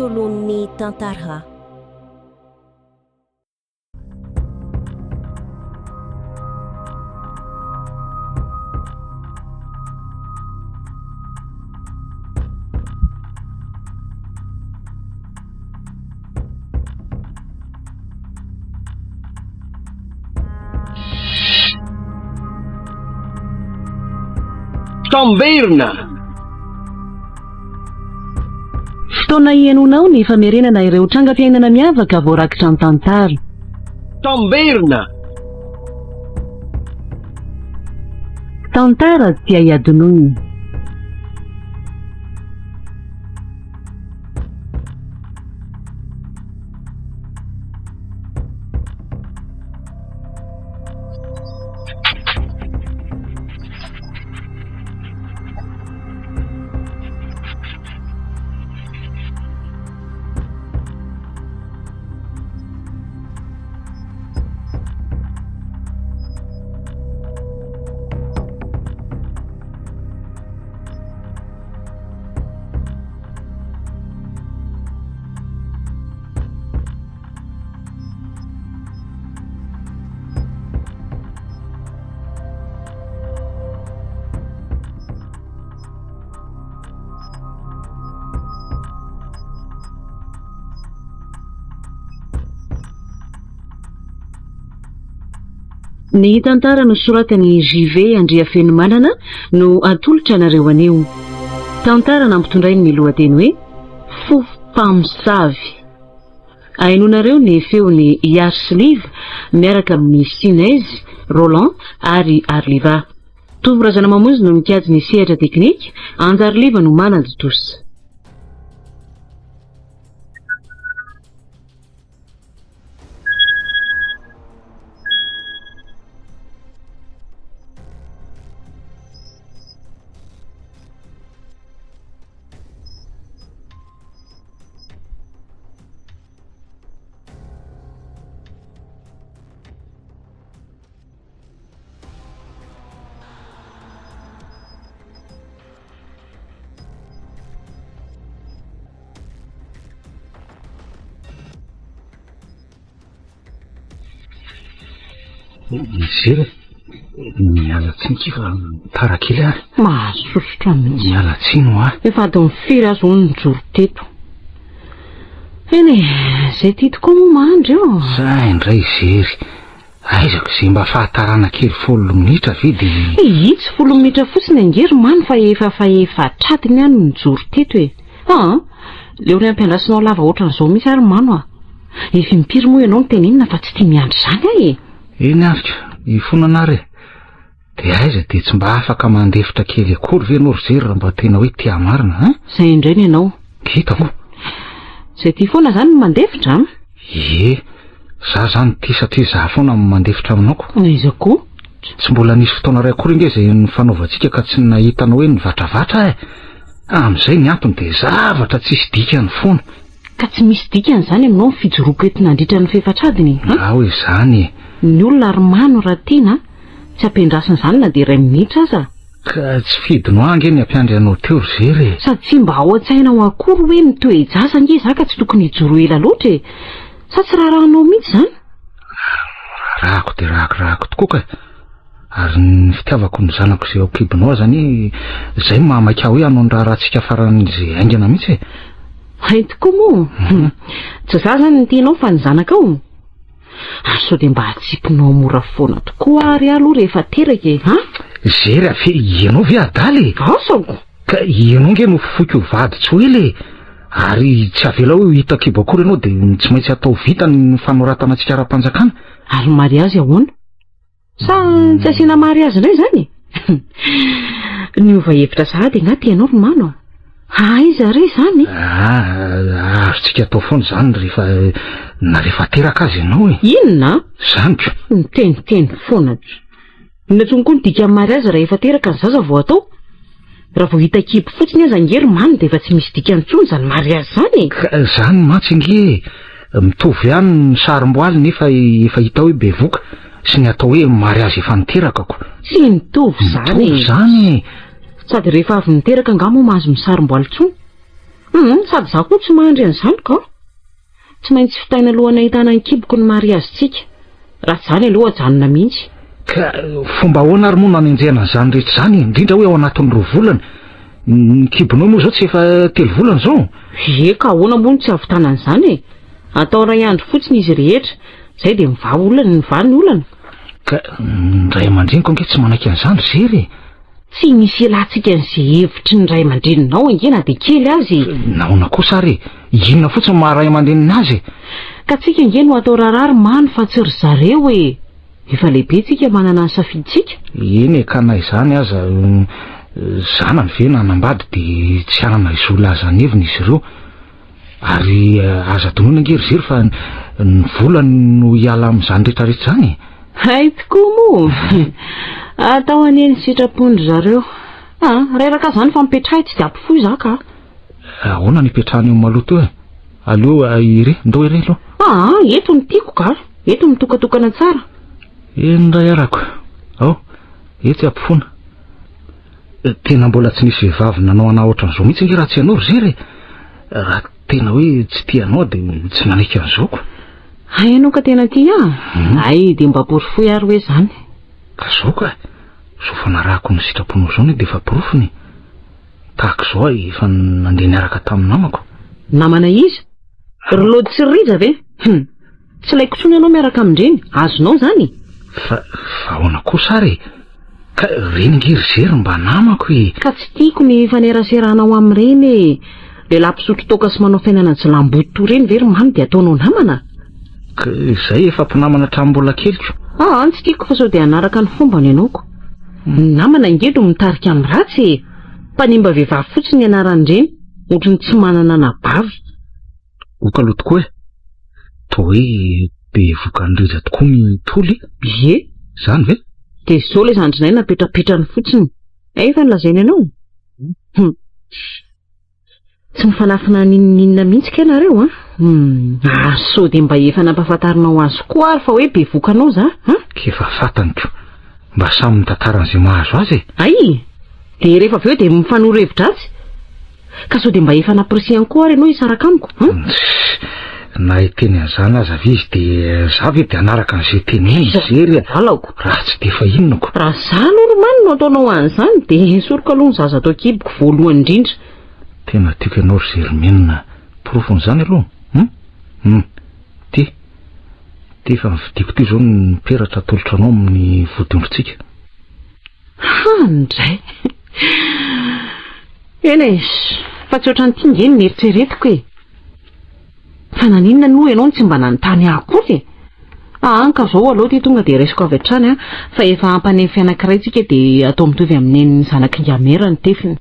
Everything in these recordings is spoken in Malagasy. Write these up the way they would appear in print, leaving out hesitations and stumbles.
tontolon'ny tantara. Tamberina! Fotoana hihainoanao ny famerenana ireo trangam-piainana miavaka voarakitra an-tantara. Tamberina! Tantara tsy hay adinoina. Ny tantara nosoratan'i JV Andriafenomanana no atolotra anareo anio. Tantara nampitondrainy ny lohateny hoe Fo mpamosavy. Ahenoanareo ny feon'i Ihary sy Liva miaraka amin'i Sinezy, Roland ary Arliva. Tovo Razanamamonjy no mikajy ny sehatra teknika, Anjariliva no manatontosa. Mijery e. Miala tsiny ki fa tara kely ary. Mahasosotra mihitsy. Miala tsiny hoa. Efa adin'ny firy aho izao no nijoro teto. Eny e, izay tia tokoa moa mandry eo. Za indray jery. Aiza ko ze mba fahatarana kely folo minitra ve de. Ii tsy folo minitra fotsiny ange ry Mano fa efa fa efatradiny aho no nijoro teto e! Aa! Leo ry ampiandrasinao lava ohatran'izao mihitsy aho ry Mano a! Efa impiry moa ianao no tenenina fa tsy tia miandry izany aho e! Eny ary ka, hifonana ary e! De aiza de tsy mba afaka mandefitra kely akory ve ianao ry Jery raha mba tena hoe tia marina an? Izay indray ny anao. Hitako. Izay tia foana izany no mandefitra an? Ie, za zany tia satria za foana no mandefitra aminao ko. Iza koa? Tsy mbola nisy fotoana iray akory ange izay nifanaovantsika ka tsy nahitanao hoe nivatravatra eh! Amin'izay ny antony dia zavatra tsisy dikany foana. Ka tsy misy dikany izany aminao ny fijoroako eto nandritra ny fefatr'adiny e? Ao izany e! Ny olona ry Mano raha tiana tsy ampiandrasina izany na dia iray minitra aza. Ka tsy fidiny ho ahy ange ny hampiandry anao teo ry Zery e! Sady tsy mba ao an-tsainao akory hoe mitoe-jaza ange izaho ka tsy tokony hijoro ela loatra e! Sa tsy raharahanao mihitsy izany? Raharahako dia raharahako tokoa ka! Ary ny fitiavako ny zanako izay ao an-kibonao aza anie izay no mahamaika ahy hoe hanao ny raharahantsika faran'izay haingana mihitsy e! Hay tokoa moa! Tsy izaho izany no tianao fa ny zanakao? Ary sao dia mba atsipinao mora foana tokoa ary aho aloha rehefa teraka e, an? Zery a, fe ianao ve adala e? Asako! Ka ianao nge no foiko ho vady tsy ho ela e! Ary tsy avela hoe ho hita kibo akory ianao dia tsy maintsy atao vita ny fanoratana antsika ara-panjakana. Ary ny mariazy ahoana? Sa tsy asiana mariazy indray izany e? Niova hevitra sahady angaha ty ianao ry Mano a? Aiza re izany? Ah, azontsika atao foana izany rehefa na rehefa teraka aza ianao e. Inona? Izany ko. Miteniteny foana. Inona intsony koa ny dikan'ny mariazy raha efa teraka ny zaza vao atao? Raha vao hita kibo fotsiny aza ange ry Mano dia efa tsy misy dikany intsony izany mariazy izany e! Ka izany mantsy ange e! Mitovy ihany ny sarim-boaly nefa efa hita hoe bevoka sy ny atao hoe mariazy efa niteraka ko. Tsy mitovy izany e! Mitovy izany e! Sady rehefa avy niteraka angaha moa mahazo misarim-boaly intsony? Hum, sady izaho koa tsy mandry an'izany ka. Tsy maintsy vitaina alohan'ny ahitana ny kiboko ny mariazintsika. Raha tsy izany aleo ajanona mihitsy. Ka fomba ahoana ary moa no hanenjehana an'izany rehetra izany e? Indrindra hoe ao anatin'ny roa volana. Ny kibonao moa izao tsy efa telo volana izao? Ie ka ahoana moa no tsy hahavitana an'izany e? Atao iray andro fotsiny izy rehetra, izay dia mivaha olana, mivaha ny olana. Ka ny ray aman-dreniko ange tsy manaiky an'izany ry Zery e! Tsy misy ilantsika an'izay hevitry ny ray aman-dreninao ange na dia kely aza e! Nahoana kosa ary e? Inona fotsiny maha ray aman-dreniny azy e? Ka tsika ange no atao raharaha ry Mano fa tsy ry zareo e! Efa lehibe tsika manana ny safidintsika. Eny e, ka na izany aza, zanany ve nanambady dia tsy hanana zo hilaza ny heviny izy ireo? Ary aza adinoina ange ry Zery fa ny vola no hiala amin'izany rehetrarehetra izany e! Hay tokoa moa! Atao anie ny sitrapon-dry zareo. Ah, reraka izany fa mipetraha tsy dia ampifoy za ka. Ahoana ny hipetrahana eo maloto eo e? Aleo iry, ndao iry aloha. Ah, eto no tiako ka. Eto mitokatokana tsara. Eny indray arako. Ao, etsy ampofoana. Tena mbola tsy nisy vehivavy nanao anah ohatran'izao mihitsy ange raha tsy ianao ry Zery e. Raha tena hoe tsy tia anao dia tsy nanaiky an'izao ko. Hay ianao ka tena tia ahy? Hmm. Hay dia mba porofoy ary hoe izany. Ka zao ka, zao fanarahako ny sitraponao zao ne dia efa porofony. Tahaka izao aho efa nandeha niaraka tamin'ny namako. Namana iza? Ry Lody sy ry Rija ve? Hum. Tsy ilaiko intsony ianao miaraka amin-dreny, azonao izany? Fa, fa ahoana kosa ary e? Ka ireny ange ry Zery mba namako e! Ka tsy tiako ny hifaneraseranao amin'ireny e! Lehilahy mpisotro toaka sy manao fiainana jilamboto toy ireny ve ry Mamy dia ataonao namana? Ka izay efa mpinamana hatramin'ny mbola keliko. Aa, tsy tiako fa sao dia hanaraka ny fombany ianao ko. Ny namana ange no mitarika amin'ny ratsy e! Mpanimba vehivavy fotsiny ny anaran'ireny, ohatry ny tsy manana anabavy. Oka aloha tokoa e! Toa hoe bevokan'i Rija tokoa ny Toly e? Ie. Izany ve? Dia izao ilay zandrinay napetrapetrany fotsiny. Hay efa nolazainy anao? Hum. Tsy mifanafina n'inon'inona mihitsy kay nareo an? Hum. Ary sao dia mba efa nampahafantarinao azy koa ary fa hoe bevoka anao za, an? K'efa fantany ko. Mba samy mitantara an'izay mahazo azy e! Hay! Dia rehefa avy eo dia mifanoro hevi-dratsy. Ka sao dia mba efa nampirisihany koa ary ianao hisaraka amiko, an? Na hiteny an'izany aza ve izy dia za ve dia hanaraka an'izay teneniny Jery a! Valako. Raha tsy dia efa inona ko. Raha za aloha ry Mamy no ataonao an'izany dia esoriko aloha ny zaza ato an-kiboko voalohany indrindra. Tena tiako ianao ry Germaine a! Porofon'izany aloha, hum? Hum. Ty. Ty efa novidiako ty izao ny peratra atolotra anao amin'ny vodiondrintsika. Hany indray. Eny e, fa tsy ohatran'ity nge no neritreretiko e. Fa naninona aloha ianao no tsy mba nanontany ahy akory e? Aa ka zao aleo ty tonga dia raisiko avy hatrany an, fa efa hampanefy anankiray tsika dia atao mitovy amin'ny nen'ny zanak'ingamera ny tefiny.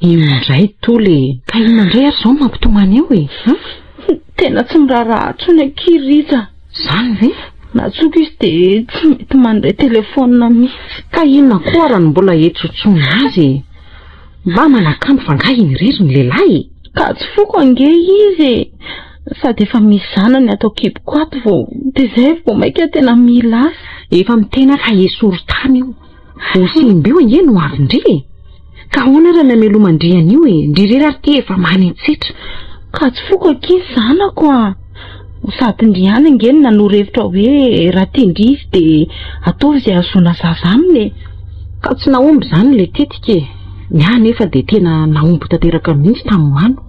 Io indray Tola e! Ka inona indray ary izao no mampitomany eo e? An? Tena tsy miraharaha intsony akia Rija. Izany ve? Nantsoiko izy dia tsy mety mandray telefaonina mihitsy. Ka inona koa ary no mbola etsotsoina azy e? Mba manakambo fa angaha iny irery ny lehilahy e? Ka tsy foko ange izy e! Sady efa misy zanany ato an-kiboko ato vao dia izay vao mainka tena mila azy. Efa miteny aho fa esory tany io. Ho simba io ange no avy-ndry e! Ka ahoana ary ny hameloman-dry an'io e? Ndry irery ary ity efa manetsetra. Ka tsy foko akia ny zanako a! Sady ndry ihany ange no nanoro hevitra hoe raha tian-dry izy dia ataovy izay hahazoana zaza aminy e! Ka tsy nahomby izany ilay tetika e! Ny ahy anefa dia tena nahomby tanteraka mihitsy tamin'i Mano.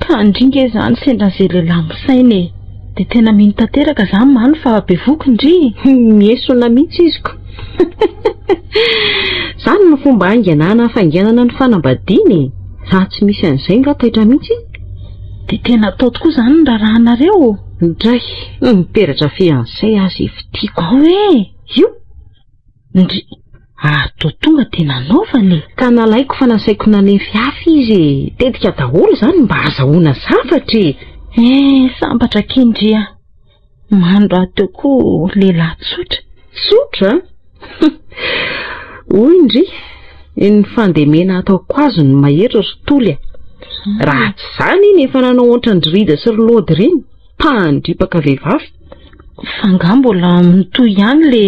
Ka ndry nge izany sendra an'izay lehilahy misaina e! Dia tena mino tanteraka izany Mano fa bevoky ndry? Miesona mihitsy izy ko! Izany no fomba haingana hanafainganana ny fanambadiana e! Raha tsy misy an'izay nga taitra mihitsy? Dia tena atao tokoa izany ny raharahanareo? Ndray! Miperatra fiancé aza i Fitiako. Ao e! Io! Ndry! Ary toa tonga dia nanaovana e! Ka nalaiko fa nasaiko nanefy hafa izy e! Tetika daholo izany mba hazahoana zavatra e! Eh! Sambatra akia ndry a! Mano rahateo koa lehilahy tsotra. Tsotra? Hoy ndry, ny fandemena ataoko azy no mahery ry Toly a! Raha tsy izany iny efa nanao ohatran-dry Rija sy ry Lody ireny, mpandripaka vehivavy. Fa angaha mbola mitohy ihany le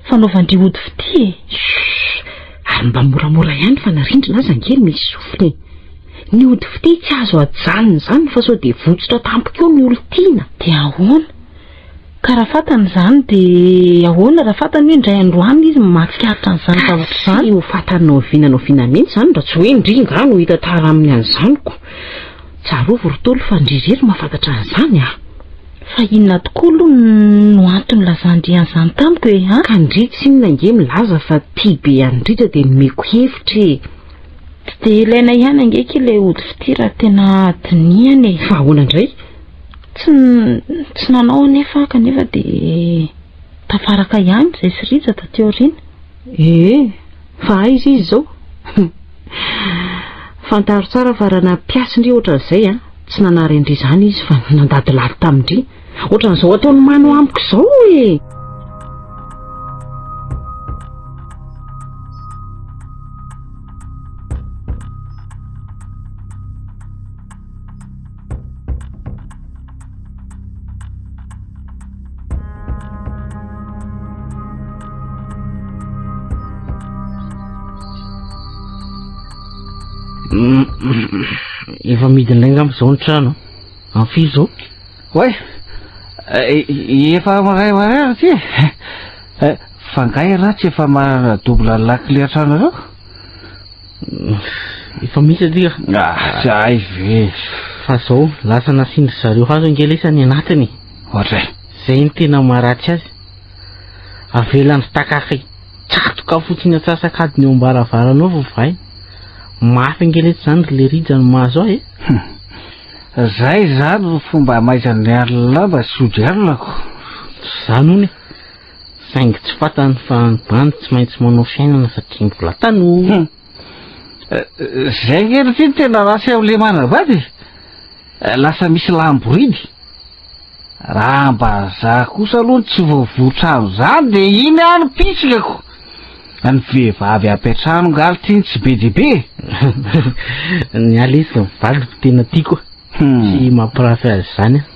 fanaovan-dry ody fitia e? Chut! Ary mba moramora ihany fa na rindrina aza ange misy sofina e! Ny ody fitia tsy azo ajanona izany fa sao dia votsotra tampoka eo ny olon-tiana. Dia ahoana? Ka raha fantany izany dia ahoana raha fantany hoe indray andro any izy mahatsikaritra an'izany zavatra izany? Tsy ho fantany na oviana na oviana mihitsy izany raha tsy hoe ndry nga no hitantara aminy an'izany ko. Tsarovy ry Toly fa ndry irery mahafantatra an'izany a! Fa inona tokoa aloha no antony nilazan-dry an'izany tamiko e a? Ka ndry tsinona ange milaza fa tia be an'i Rija dia nomeko hevitra e! Tsy dia ilaina ihany ange akia ilay ody fitia raha tena dinihana e! Fa ahoana indray? Tsy tsy nanao anefa aho kanefa dia tafaraka ihany izay sy Rija taty aoriana. Ee, fa aiza izy izao? Fantaro tsara fa raha nampiasa ndry ohatran'izay an, tsy nanary an-dry izany izy fa nandadilady tamin-dry. Ohatran'izao ataon'i Mano amiko izao e! Efa midy indray angamba izao ny trano. Amin'ny firy izao? Oay, efa maray maray ary ity e. Fa angaha ialahy tsy efa manana double lakile an-tranonareo? Efa misy aty ka. Ah, tsy hay ve. Fa zao, lasa nasian-dry zareo hazo ange lesy any anatiny e. Ohatray. Zay no tena maharatsy azy. Avelan-dry takaka hitsatoka fotsiny antsasak'adiny eo am-baravarana eo vao vahiny. Mafy ange letsy zany ry Lerija no mahazo ahy e. Zay izany no fomba hamaizan'ny alina lamba sy ody alina ko. Zany hono e. Saingy tsy fantany fa ny bandy tsy maintsy manao fiainana satria mbola tanora. Hum. Zay ange ry ty no tena ratsy amin'le manambady e. Lasa misy lamboriny. Raha mba za kosa aloha no tsy voavoa trano zany de iny aho no pitsikako. Ny vehivavy ampiantrano nga ry ty no tsy be dia be e. Ny ahy lesy ny vadiko tena tiako. Tsy mampirafy azy zany aho.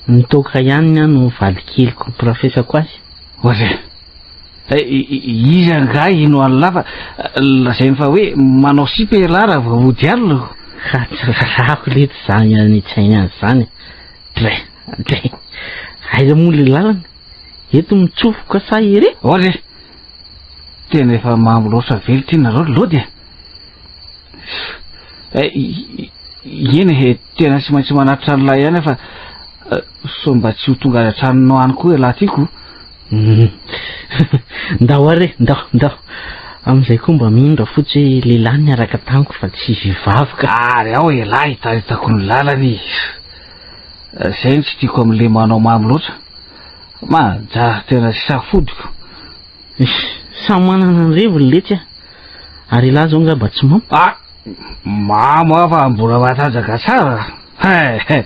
Ny toaka ihany ny ahy no vadikeliko ampirafesako azy. Ozy e, iza angaha hino an'lah fa lazainy fa hoe manao sipa elah raha vao hody alina o. Ka tsy rarahako letsy zany any an-tsainy any zany e. Dray, dray. Aiza moa le lalana? Eto mitsofoka sa ery? Ozy e, tena efa mamo loatra ve ity nareo ry lody e? Eny e, tena tsy maintsy manatitra an'ilay ihany aho fa sao mba tsy ho tonga any an-tranonao any koa ialahy tiako. Ndao ary e, ndao, ndao. Amin'izay koa mba mino Rafotsy hoe lehilahy niaraka tamiko fa tsy vehivavy ka. Ary ao ialahy hitaritako ny lalana e. Izay no tsy tiako amin'ilay manao mamy loatra. Manjary tena tsy safodiko. Samy manana ny reviny letsy a. Ary elah zao ngamba tsy mamo? Ah! Mamo aho fa mbola matanjaka tsara. He!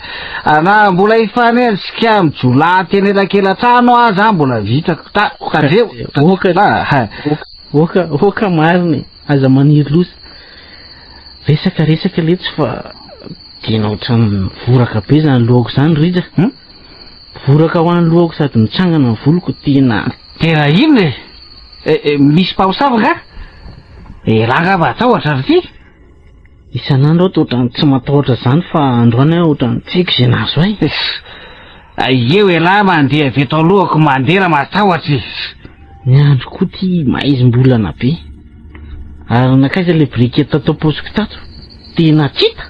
Na mbola hifanenjika amin'ny jiolahy teny elakela-trano aza aho mbola vitako. Ta, tandremo. Oka, oka, oka marina e. Aza maniry loza. Resaka resaka letsy fa tena ohatran'ny mivoraka be zany lohako zany Rija. Hum? Mivoraka ho an'ny lohako sady mitsangana ny voloko tena. Tena inona e? Eh, eh, misy mpamosavy nga? Elah angamba hatahotra ry ty? Isan'andro aho toa ohatran'ny tsy matahotra izany fa androany aho ohatran'ny tsy haiko izay nahazo ahy. Eo elah mandeha avy eto alohako mandeha raha matahotra e. Ny andro koa ty maizim-bolana be. Ary nankaiza ilay briquet tato am-paosiko tato? Tena tsy hita!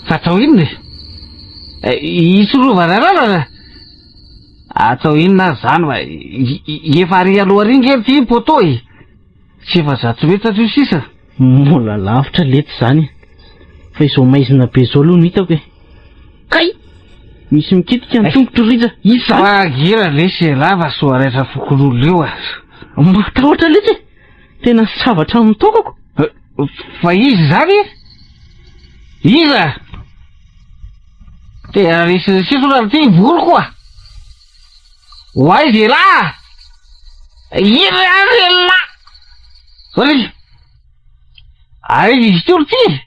Fa atao inona e? Hitsorovana lalana? Atao inona ary izany fa efa ary aloha ary nge ity poteau e! Tsy efa zato metatra io sisa. Mbola lavitra letsy izany e! Fa izao maizina be izao aloha no hitako e! Kay! Misy mikitika ny tongotro Rija! Iza? Magira lesy elah fa soa raitra fokonolona io aza. Matahotra letsy e! Tena savatra amin'ny taokako. Fa iza izany e? Iza? Tena risirisisona ity voloko a! Ho aiza elah? Inona ary lahy? Ry. Aiza izy ity olo ty?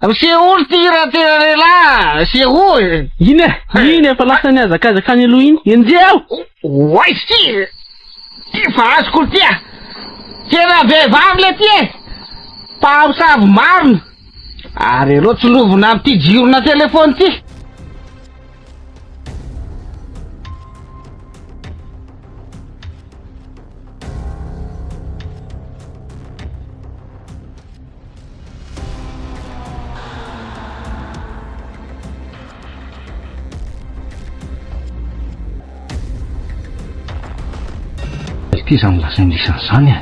Miseholy ty raha tena lehilahy, seholy. Iny e, iny efa lasa nihazakazaka any aloha iny. Enjeho! Oaiza ty? Ty fa azoko olo ty a! Tena vehivavy le ty e! Mpamosavy marina! Ary aleo tsilovina amin'ity jirona telefony ity. Ity izany lazain'i lisany izany a!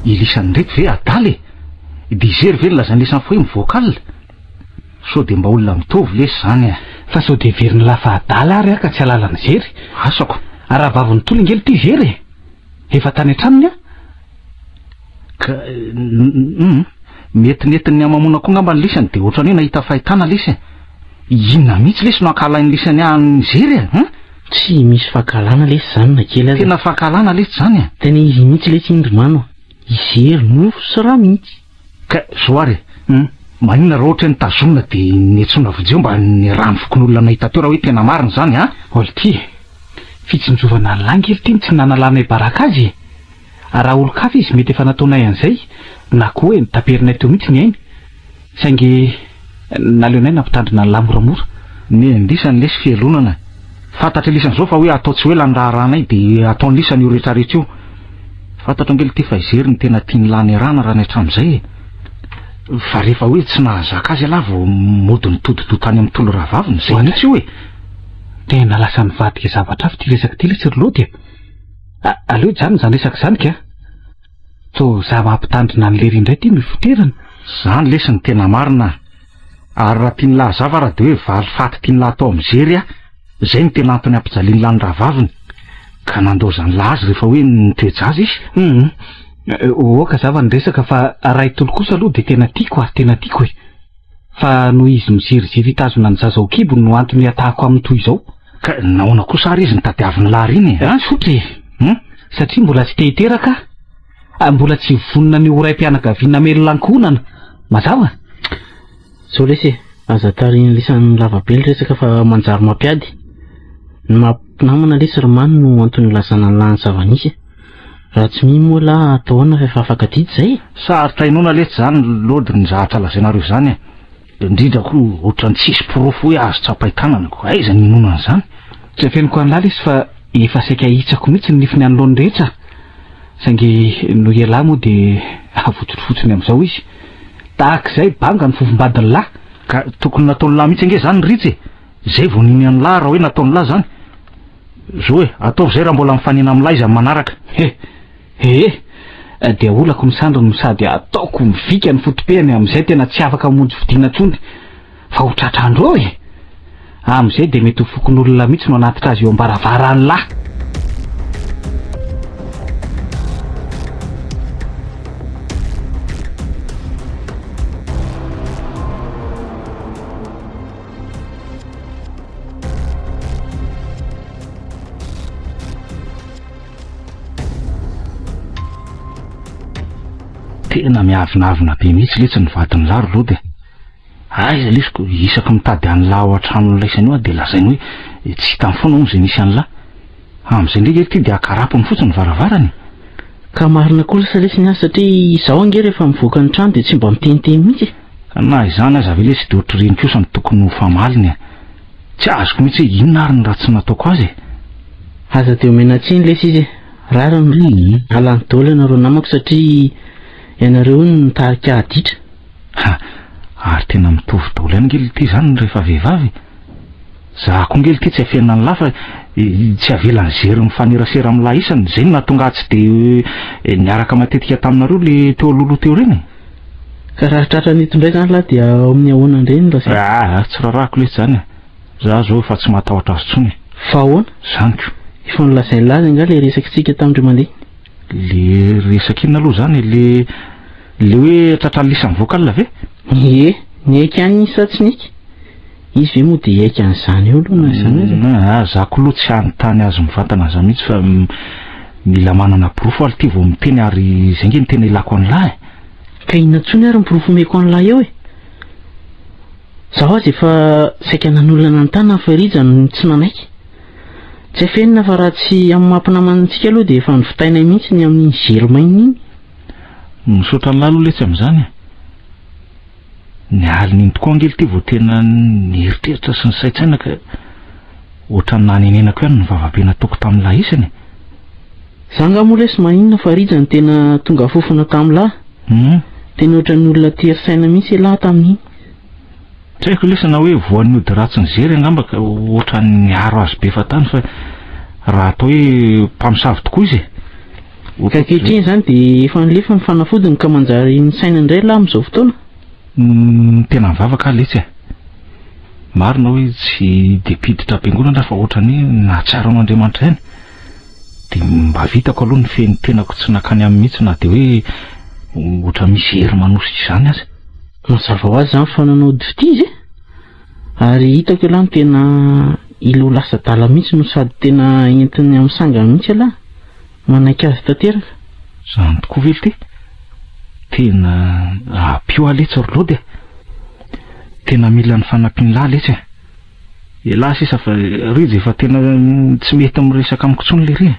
I lisany ireto ve adala e? Dia izery ve no lazain'i lisany fa hoe mi-vocal? Sao dia mba olona mitovy lesy izany a! Fa sao dia heverin'i lahy fa adala ary aho ka tsy halala an'i Zery? Asako! Ary rahavavin'i Toly ange ity Zery e! Efa tany an-tranony aho. Ka hum mety nentin'ny hamamoana koa ngamba ny lisany dia ohatran'ny hoe nahita fahitana lesy e! Inona mihitsy lesy no ankahalain'ny lisany an'i Zery e! Hum? Tsy misy fankahalana lesy izany na kely aza. Tena fankahalana lesy izany e! Tena izy mihitsy lesy iny ry Mano a! I Zery nofo sy rà mihitsy. Ka zao ary e! Hum maninona raha ohatra hoe nitazomina dia niantsoana vonjeo mba niarahan'ny fokonolona nahita teo raha hoe tena marina izany a! Olty e! Fitsinjovana an'lah nge ry ty no tsy nanalanay baraka azy e! Raha olon-kafa izy mety efa nataonay an'izay na koa hoe notaperinay teo mihitsy ny ainy. Saingy naleonay nampitandrina an'lah moramora. Nendisan'ny lesy fialonana. Fantatr'i lisany zao fa hoe atao tsy ho ela ny raharahanay dia ataon'i lisany io retraretra io. Fantatro ange lty fa i Zery no tena tian'i lah niarahana raha ny hatramin'izay e. Fa rehefa hoe tsy nahazaka azy ialahy vao mody nitodi-doha tany amin'ny Tolo rahavaviny. Izay mihitsy io e. Tena lasa nivadika zavatra hafa ity resaka ity letsy ry Lody a. Aleo hijanona izany resaka izany ka. Toa za mampitandrina an'i lery indray ity no ifoterana. Zany lesy no tena marina a! Ary raha tian'lah hazava ara de hoe valifaty tian'lah atao amin'i Zery a! Zay no tena antony ampijalian'lah ny rahavaviny. Ka nandaozan'lah azy rehefa hoe nitoe-jaza izy. Hum. Oka zava ny resaka fa raha i Tolo kosa aloha dia tena tiako ary tena tiako e. Fa noho izy miziriziry hitazona ny zaza ao kibony no antony ihatahako aminy toy izao. Ka nahoana kosa ary izy notadiavin'lah ary iny e? An, tsotra e! Hum? Satria mbola tsy te hiteraka aho, mbola tsy vonona ny ho raim-pianakaviana hamelona ankohonana. Mazava? Zao lesy e, aza tarihin'ny lisany lava be ny resaka fa manjary mampiady. Ny maha mpinamana lesy ry Mamy no antony ilazana an'lah ny zava-nisy e. Raha tsy mino moa lah atao ahoana fa efa afaka adidy izay e? Sarotra inoana letsy izany Lody ny zavatra lazainareo izany e! Indrindra koa ohatran'ny tsisy porofo hoe azo tsapain-tanana ko aiza ny inoana an'izany? Tsy afeniko an'lah lesy fa efa saika hitsako mihitsy ny nifiny anoloan'ny rehetra saingy noho ialahy moa dia avotsotro fotsiny amin'izao izy. Tahak'izay banga ny fofombadin'lah. Ka tokony nataon'lah mihitsy ange izany ry Ritsy e! Izay vao nino an'lah raha hoe nataon'lah izany. Zo e, ataovy izay raha mbola mifanena amin'lah izy amin'ny manaraka. He! Ee, dia olako ny sandriny no sady ataoko mivika ny foto-pehany amin'izay tena tsy afaka mamonjy fodiana intsony fa ho tratra andro eo e! Amin'izay dia mety ho fokonolona mihitsy no hanatitra azy eo am-baravaran'lah. Tena miavonavona be mihitsy letsy ny vadin'lah ry Lody e. Aiza lesy ko isaky mitady an'lah ao an-tranon'ilay io aho dia lazainy hoe tsy hitany foana hono izay misy an'lah. Amin'izay indray ity dia akarapony fotsiny ny varavarany e. Ka marina koa lasa lesy ny azy satria izaho ange rehefa mivoaka ny trano dia tsy mba miteniteny mihitsy e. Ka na izany aza ve lesy dia ohatr'ireny kosa no tokony ho famaliny e. Tsy azoko mihitsy hoe inona ary ny ratsy nataoko azy e! Aza dia omena tsiny lesy izy e! Rariny, alany daholo ianareo namako satria ianareo hono no nitarika ahy ditra. Ha! Ary tena mitovy daholo ihany nge lty zany rehefa vehivavy e! Za koa nge lty tsy afenina an'lah fa tsy avelan'i Zery mifanerasera amin'lah isany, zay no nahatonga ahy tsy de niaraka matetika taminareo le teo alohaloha teo ireny e! Ka raha tratran'ito indray zany lah dia ao amin'ny ahoana indray no lazaina? Aa, tsy rarahako lesy zany e! Za zao efa tsy matahotra azy tsony e! Fa ahoana? Zany ko! Efa nolazain'lah azy angaha le resakitsika tamin-dry mandeha? Le resaka inona aloha zany e? Le le hoe tratran'ny lisany vocal ve? Ie, niaiky ihany izy sa tsy niaiky? Izy ve moa dia hiaiky an'izany eo aloha na izany aza? Aa, za ko aloha tsy hanontany azy mivantana an'izany mihitsy fa. Mila manana porofo aho ity vao miteny ary izay nge no tena ilako an'lah e. Ka inona intsony ary ny porofo omeko an'lah eo e? Zaho aza efa saika nanolana ny tanany fa Rija no tsy nanaiky. Tsy afenina fa raha tsy amin'ny maha mpinamana antsika aloha dia efa novitainay mihitsy ny amin'iny Germaine iny. Misaotra an'lah aloha letsy amin'izany e. Ny alin'iny tokoa ange ity vao tena nieritreritra sy nisaintsaina ka ohatran'ny nanenenako ihany ny vavabe nataoko tamin'lah isany e. Za nga moa lesy maninona fa Rija no tena tonga fofona tamlah. Hum. Tena ohatran'ny olona tery saina mihitsy elah tamin'iny. Tsy haiko lesy na hoe voan'ny ody ratsin'i Zery angamba ka ohatran'ny niaro azy be fahatany fa raha atao hoe mpamosavy tokoa izy e. Ka ankehitriny izany dia efa nilefa ny fanafodiny ka manjary misaina indray elah amin'izao fotoana? Ny tena mivavaka aho letsy e. Marina hoe tsy dia mpiditra am-piangonana aho fa ohatran'ny hoe nahatsiaro an'Andriamanitra ihany. Dia mba vitako aloha ny feno tenako tsy nankany aminy mihitsy na dia hoe ohatra misy hery manosika izany aza. Mazava ho azy izany fa nanao ody fitia izy e! Ary hitako ialahy no tena ila ho lasa adala mihitsy no sady tena entiny amin'ny sangany mihitsy ialahy. Manaiky azy tanteraka. Izany tokoa ve lty? Tena ampio aho letsy ry Lody a! Tena mila ny fanampian'lah letsy a! Elah sisa fa Rija efa tena tsy mety miresaka amiko intsony lery e!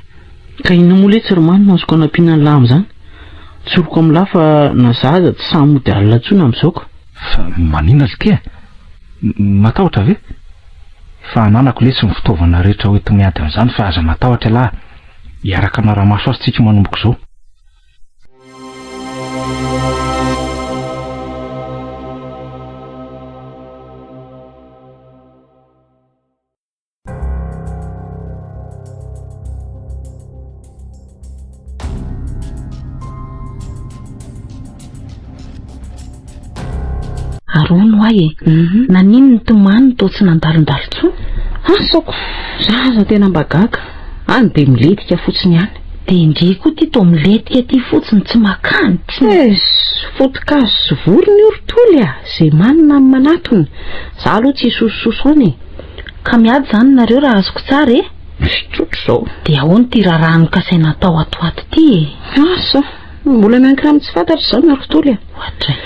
Ka inona moa letsy ry Mamy no azoko anampiana an'lah amin'izany? Tsoriko amin'lah fa na za aza tsy sahy mody alina intsony amin'izao ka! Fa maninona lty e? Matahotra ve? Efa ananako letsy ny fitaovana rehetra ho enti-miady amin'izany fa aza matahotra elah, hiaraka hanara-maso azy tsika manomboka izao. Ary hono hoa e, mhm. naninona ny tomany no toa tsy nandalondalo intsony? Asako, za aza tena mba gaga. Any dia milentika fotsiny ihany. Dia ndry koa ity toa milentika ity fotsiny tsy makany, tsy. Eish, foto-kazo sy vorona io ry Toly a! Izay manina ny manatona. Za aloha tsy hisosososo any e! Ka miady izany nareo raha azoko tsara e? Tsotra izao. Dia ahoana ity raharaha nokasaina atao ato ho ato ity e? Asa! Mbola miankina amin'ny tsy fantatra izany ry Toly a! Ohatray.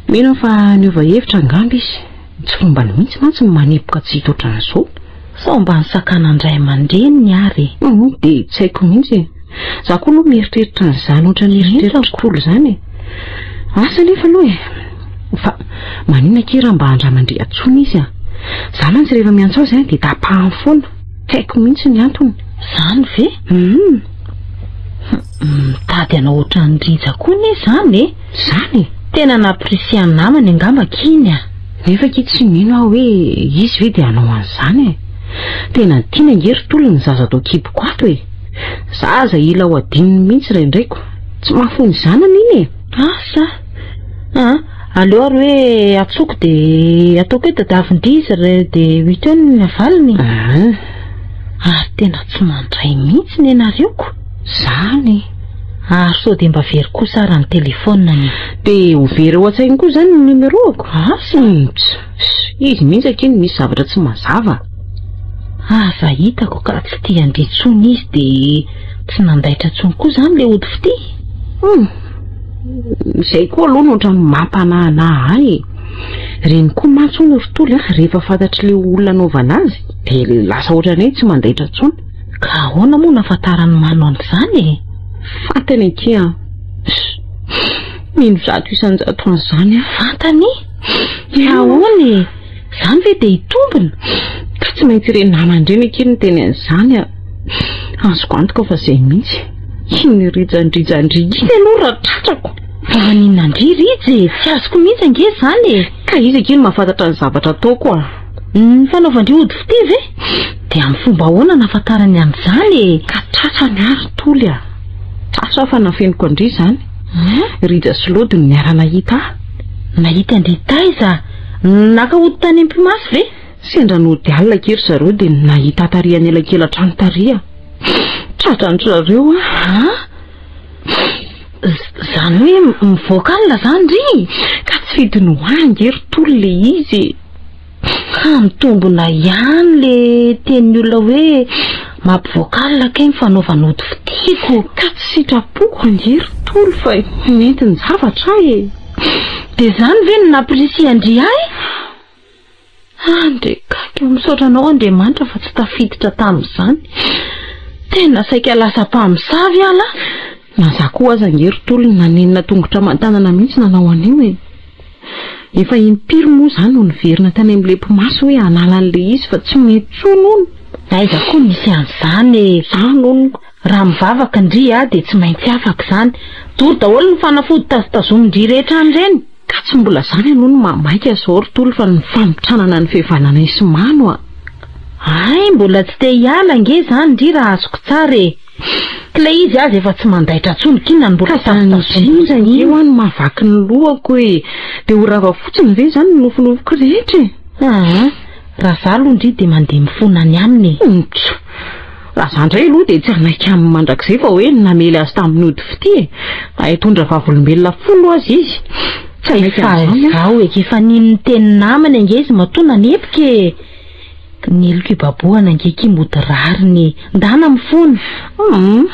Mino aho fa niova hevitra angamba izy. Tsy fombany mihitsy mantsy ny maneboka tsy hita ohatran'izao. Sao mba nisakanan-dray aman-dreniny ary e? Hum, dia tsy haiko mihitsy e. Za koa aloha mieritreritra an'izany ohatran'ny eritreritr'i Kolo izany e. Asa anefa aloha e. Fa maninona akia raha mba andraman-dry Antsoina izy a? Za mantsy rehefa miantso azy dia tapahany foana. Tsy haiko mihitsy ny antony. Izany ve? Hum. Mitady hanao ohatran'i Rija koa anie izany e! Izany e! Tena nampirisihan'ny namany angamba akia iny a! Nefa akia tsy mino aho hoe izy ve dia hanao an'izany e! Tena tiany ange ry Tolo ny zaza ato an-kiboko ato e! Za aza hila ho adinony mihitsy indraindray ko! Tsy mahafoy ny zanany iny e! Asa a! Aleo ary hoe antsoiko dia ataoko hoe tadiavin-dry izy re dia ho hita eo ny havaliny e! Ary tena tsy mandray mihitsy nenareo ko! Zany e! Ary sao dia mba very kosa ara ny telephone-ny e! Dia ho very ao an-tsainy koa izany ny numéro-ko? Asa! Izy mihitsy akia no misy zavatra tsy mazava. Aza hitako ka tsy tia an-dry intsony izy dia tsy nandaitra intsony koa izany ilay ody fitia? Hum! Izay koa aloha no ohatran'ny mampanahanahy ahy e! Ireny koa mantsy hono ry Toly a, rehefa fantatr'ilay olona anaovana azy dia lasa ohatran'ny hoe tsy mandaitra intsony. Ka ahoana moa no ahafantaran'i Mano an'izany e? Fantany akia an! Mino 100% an'izany aho. Fantany? Ka ahoana e? Izany ve dia hitombina? Ka tsy maintsy ireny namany ireny akia no niteny an'izany a! Azoko antoka fa izay mihitsy. Iny rijan-drijan-dry iny aloha raha tratrako! Fa maninona an-dry Rija e? Tsy azoko mihitsy ange izany e! Ka iza akia no mahafantatra ny zavatra ataoko a! Ny fanaovan-dry ody fitia ve? Dia amin'ny fomba ahoana no ahafantarany an'izany e? Ka tratrany aho ry Toly a! Tratra aho fa nafeniko an-dry izany. Rija sy Lody no niara-nahita ahy. Nahita an-dry taiza? Naka ody tany am-pimasy ve? Sendra nody alina akia ry zareo dia nahita ahy tary anelakelan-trano tary a! Tratran-dry zareo aho. An? Izany hoe mivoaka alina izany ry? Ka tsy fidiny ho ahy ange ry Toly ilay izy e! Ka mitombina ihany le tenin'ny olona hoe mampivoaka alina kay ny fanaovana ody fitia. vakiko. Ka tsy sitrapoko ange ry Tolo fa nentin-javatra aho e! Dia izany ve no nampirisihan-dry ahy? Andre gaga, misaotra anao Andriamanitra fa tsy tafiditra tamin'izany. Tena saika lasa mpamosavy aho lahy. Na za koa aza ange ry Tolo nanenina tongotra aman-tanana mihitsy nanao an'io e. Efa impiry moa za no niverina tany amin'ilay mpimasy hoe hanala an'ilay izy fa tsy mety intsony hono. Aiza koa nisy an'izany e. Zany hono. Raha mivavaka ndry a dia tsy maintsy afaka izany. Doro daholo ny fanafody tazotazomin-dry rehetra any ireny. Ka tsy mbola zany aloha no maha maika zao ry Tolo fa ny famitranana ny fihavananay sy Mano a! Hay mbola tsy te hiala ange izany ndry raha azoko tsara e! K'ilay izy aza efa tsy mandaitra intsony k'inona no mbola Ka zany indrindra ange hoa no mahavaky ny lohako e! Dia ho rava fotsiny ve izany ny nofinofiko rehetra e? Aa! Raha za aloha ndry dia mandeha mifona any aminy e! Humm! Raha za ndray aloha dia tsy hanaiky aminy mandrakizay fa hoe namely azy tamin'ny ody fitia e! Raha hitondra vavolombelona folo aza izy, tsy hanaiky an'izany aho. Efa izao e, efa nino ny tenin'ny namany ange izy matoa nanepoka e! Ny heloka ibabohana ange ki mody rariny e! Ndana mifona! Humm!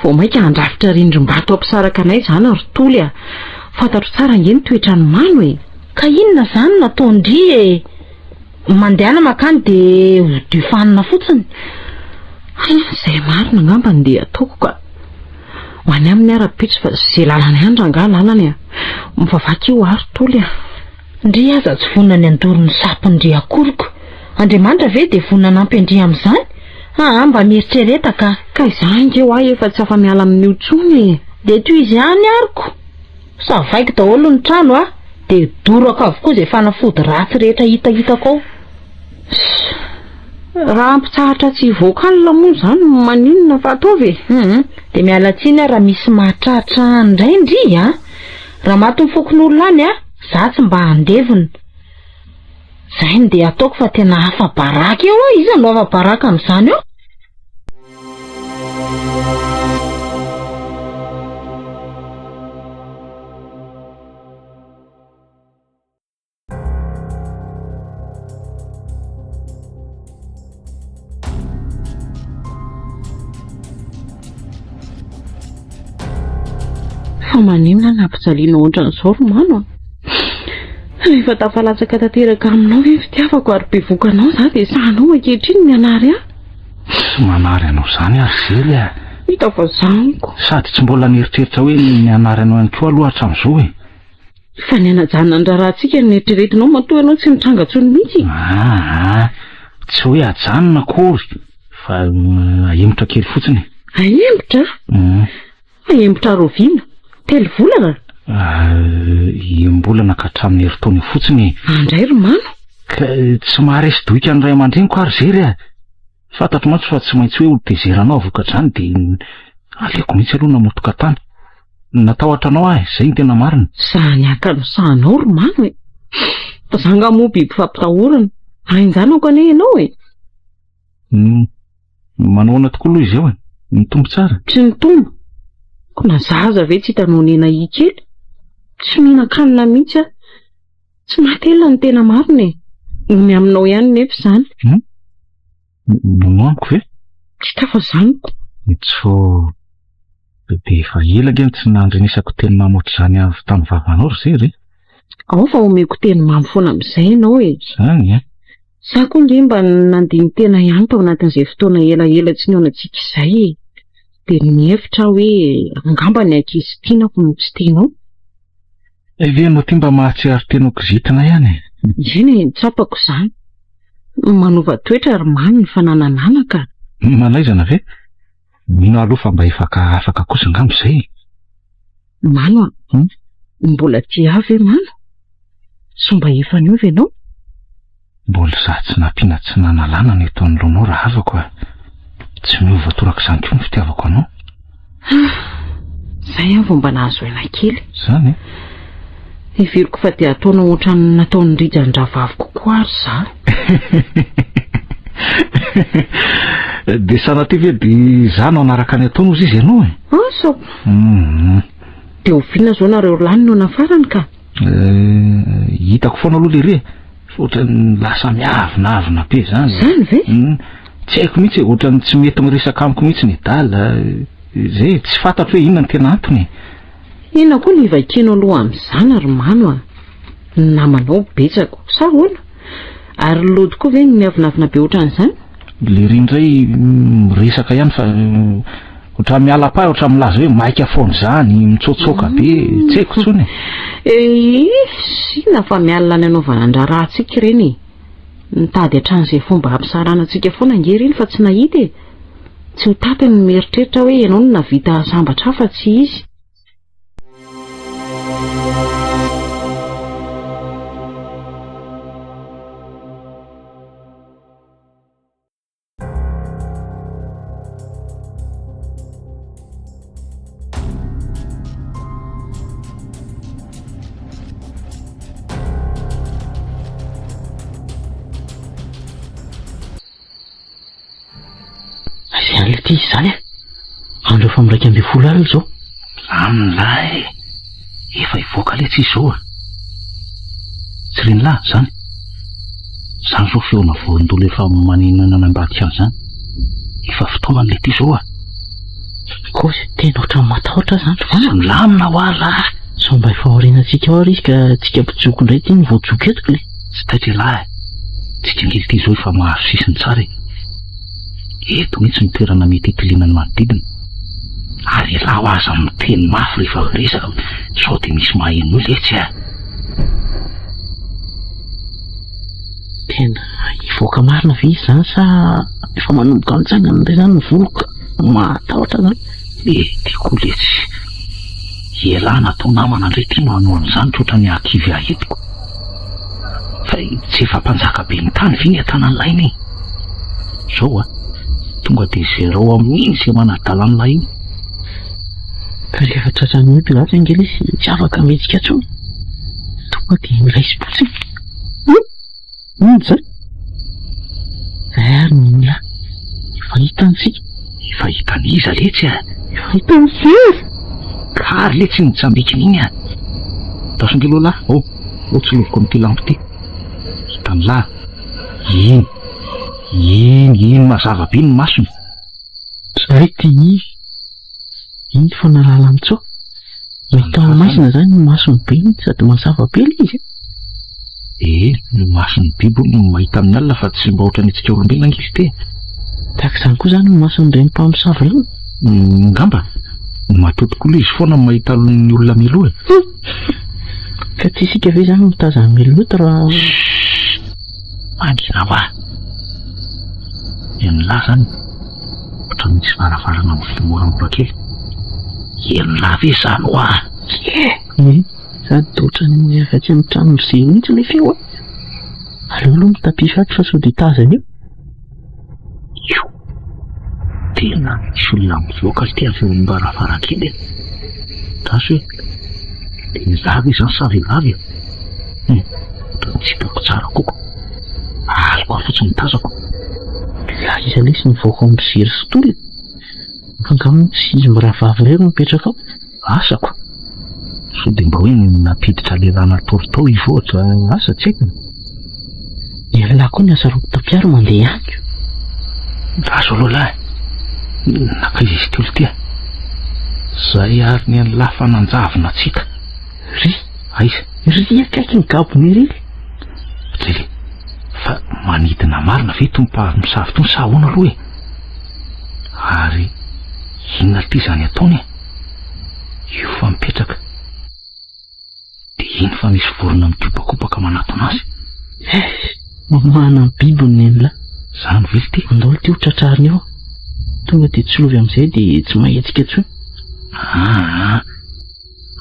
Vao mainka handrafitra rindrim-bato hampisaraka anay izany ry Toly a! Fantatro tsara ange ny toetran'i Mano e! Ka inona izany no nataon-dry e? Mandehana makany dia odio fanina fotsiny. Hay, izay marina angamba no ndeha ataoko ka. Ho any aminy aho rahampitso fa izay lalana ihany rangahy lalana e. Mivavaky io aho ry Toly a. Ndry aza tsy vonona ny handoro ny sampin-dry akory ko. Andriamanitra ve dia vonona hanampy an-dry amin'izany? Aa mba mieritrereta ka. Ka izaho ange ho ahy efa tsy afa-miala amin'io intsony e. Dia tohizo ihany ary ko. Savaiko daholo ny trano a! Dia dorako avokoa izay fanafody ratsy rehetra hitahitako ao. Ss! Raha hampitsahatra tsy hivoaka alina moa izany maninona fa ataovy e! Hum! Dia miala tsiny aho raha misy mahatratra indray ndry a! Raha matin'ny fokonolona any a, za tsy mba handevina. Zay no dia ataoko fa tena afa-baraka eo aho, iza no afa-baraka amin'izany eo? Fa maninona no ampijalianao ohatran'izao ry Mano a? Rehefa tafalatsaka tanteraka aminao ve ny fitiavako ary bevoka anao za dia sahanao ankehitriny ny hanary ahy? Tsy manary anao izany aho ry Zery a! Hita fa zaniko. Sady tsy mbola nieritreritra hoe ny hanary anao ihany koa aloha hatramin'izao e! Fa ny hanajanona ny raharahantsika no eritreretinao matoa ianao tsy mitranga intsony mihitsy. Aa, tsy hoe ajanona akory fa ahemotra kely fotsiny. Ahemotra? Ahemotra rahoviana? Telo volana? Enim-bolana ka hatramin'ny herintaona eo fotsiny e. Andray ry Mano. Ka tsy maharesy dohika ny ray aman-dreniko ary Zery a. Fantatro mantsy fa tsy maintsy hoe ho tezeranao aho vokatr'izany dia aleoko mihitsy aloha namotoka tany. Natahotra anao aho e, izay no tena marina. Izany hakanosànao ry Mano e! Fa za angaha moa biby fampitahorana? Rain-janako anie ianao e! Hum, manao ahoana tokoa aloha izy ao e? Mitombo tsara? Tsy nitombo. Ko na za aza ve tsy hitanao nena-i kely? Tsy mihinan-kanina mihitsy aho. Tsy maty ela ny tena marina e! Noho ny aminao ihany nefa izany. Hum? Noho amiko ve? Tsy tafazaniko. Tsoo. Dia efa ela ange no tsy nandrenesako teny mamy ohatr'izany avy tamin'ny vavanao ry Zery e! Ao fa omeko teny mamy foana amin'izay ianao e! Izany e! Za koa ange mba nandini-tena ihany tao anatin'izay fotoana elaela tsy nihaonantsika izay e! Dia nihevitra aho hoe angamba ny ankizy tianako no tsy tianao. Hay ve ianao ity mba mahatsiaro tena ho kizitina ihany e? Eny e, tsapako izany. Manova toetra ry Mamy ny fananana anaka. Manaizana ve? Mino aho aloha fa mba efa afaka kosa angamba izay e. Mano a! Mbola tia ahy ve Mano? Sao mba efa niova ianao? Mbola izaho tsy nampiana tsy nanalana ny eto anoloanao rahavako a! Tsy miova torak'izany koa ny fitiavako anao. Ah! Izay aho vao mba nahazo aina kely. Izany e? Heveriko fa dia ataonao ohatran'ny nataon'i Rija an-drahavaviko koa ary izaho. Dia sanatria ve dia izaho no hanaraka ny ataony hozy izy ianao e? Asa! Dia oviana izao nareo roa lahy no nafarany ka? Eh, hitako foana aloha lery e! Fa ohatran'ny lasa miavonavona be izany. Izany ve? Tsy haiko mihitsy e, ohatran'ny tsy mety miresaka amiko mihitsy nedala. Izay e, tsy fantatro hoe inona no tena antony e. Inona koa no hivakianao loha amin'izany ry Mano a? Ny namanao betsaka, sa ahoana? Ary Lody koa ve miavonavona be ohatran'izany? Lery indray miresaka ihany fa ohatran'ny miala pà, ohatran'ny milaza hoe maika foana izany, mitsotsoka be, tsy haiko intsony e. Eh, inona fa mialona ny anaovana ny raharahantsika ireny e. Nitady hatrany izay fomba hampisarahana antsika foana ange ireny fa tsy nahita e. Tsy ho tatiny ny mieritreritra hoe ianao no nahavita hahasambatra ahy fa tsy izy. Aiza ihany ilay izy izany e? Andro efa amin'ny 11 alina izao. Milamina lahy e! Efa hivoaka letsy izy izao e! Tsy reny lahy izany. Izany izao feona vorondolo efa manenana any ambadika any izany. Efa fotoanany ilay ity izao e! Kôzy, tena ohatran'ny matahotra aho izany ry Tsy milamina hoa lahy! Sao mba efa aorianantsika ao ary izy ka tsika mpijoko indray ity no voajoko eto kle. Tsy taitra ialahy e! Tsika ange ity izao efa mahazo sisiny tsara e! Eto mihitsy no toerana mety hitiliana ny manodidina. Ary ialahy hoa aza miteny mafy rehefa miresaka sao dia misy maheno eo letsy a! Tena hivoaka marina ve izy izany sa efa manomboka mitsangana indray izany ny voloko ka mahatahotra izany? Mety koa letsy. Ialahy natao namana indray ity no hanao an'izany trotran'ny hahakivy ahy eto. Fa tsy efa mpanjaka be ny tany ve ny an-tanan'ilay iny e? Zao a, tonga dia zerao amin'iny izay manadala an'ilay iny. Ka rehefa tratran'ny ody ratsy ange lesy tsy afaka mihetsika intsony. Tonga dia miraisim-potsiny. Inona izany? Izay ary ny olona efa hitantsika. Efa hitan'iza letsy a? Efa hitan'i Sery. Kary letsy iny tsambikina iny a! Andraso ange aloha lahy, ao, ao tsiloviko amin'ity lampy ity. Hitan'i lahy. Iny, iny, iny mazava be ny masony. Zay ty izy. Iny fa nahalala mitsoaka. Mahita ao maizina zany ny masony be iny sady mazava be ilay izy. Ee, ny mason'ny biby hono no mahita amin'ny alina fa tsy mba ohatran'ny antsika olombelona ange izy ity e. Tahaka izany koa izany ny mason'ireny mpamosavy ireny? Angamba. Matoa tokoa ilay izy foana no mahita ny olona mialoha e. Ka tsy isika ve izany mitazana mialoha eto raha. Chut! Mangina hoa! Ny an'lah izany ohatran'ny misy varavarana mivoha moramora kely. Henon'lah ve izany hoa? Ie! Ie, sady ohatran'ny avy atsy amin'ny tranon-dry Zero mihitsy ilay feo a! Aleo aloha mitapify ato fa sao dia tazany eo. Io! Tena misy olona mivoaka ity avy eo amin'ny varavarankely e! Andraso hoe, lehilahy ve izany sa vehivavy e? Hum, ohatran'ny tsy hitako tsara koa. Aloka fotsiny ny tazako. Lehilahy iza lesy mivoaka ao amin'ny Zero sy Tola e? Fa angaha moa tsy izy mirahavavy irery no mipetraka ao? Asako! Sao dia mba hoe nampiditra lehilahy natory tao izy ohatra, asa tsy haiko e! Ialahy koa ny hasarotim-piaro mandeha any ko! Azo aloha lahy, nankaiza izy teo ity a? Zay ary ny an'lah fa nanjavona tsy hita. Ry! Aiza? Ry akaiky ny gabony ery! Jly, fa manidina marina ve itony mpamosavy itony sa ahoana aloha e? Ary inona ity izany ataony e? Io fa mipetraka. Dia iny fa misy vorona mikopakopaka manatona azy. Eh! Mamahana ny biby ny nen'lah. Izany ve ity? Andao ity ho tratrariny eo. Tonga dia tsilovy amin'izay dia tsy mahetsika intsony. Aa!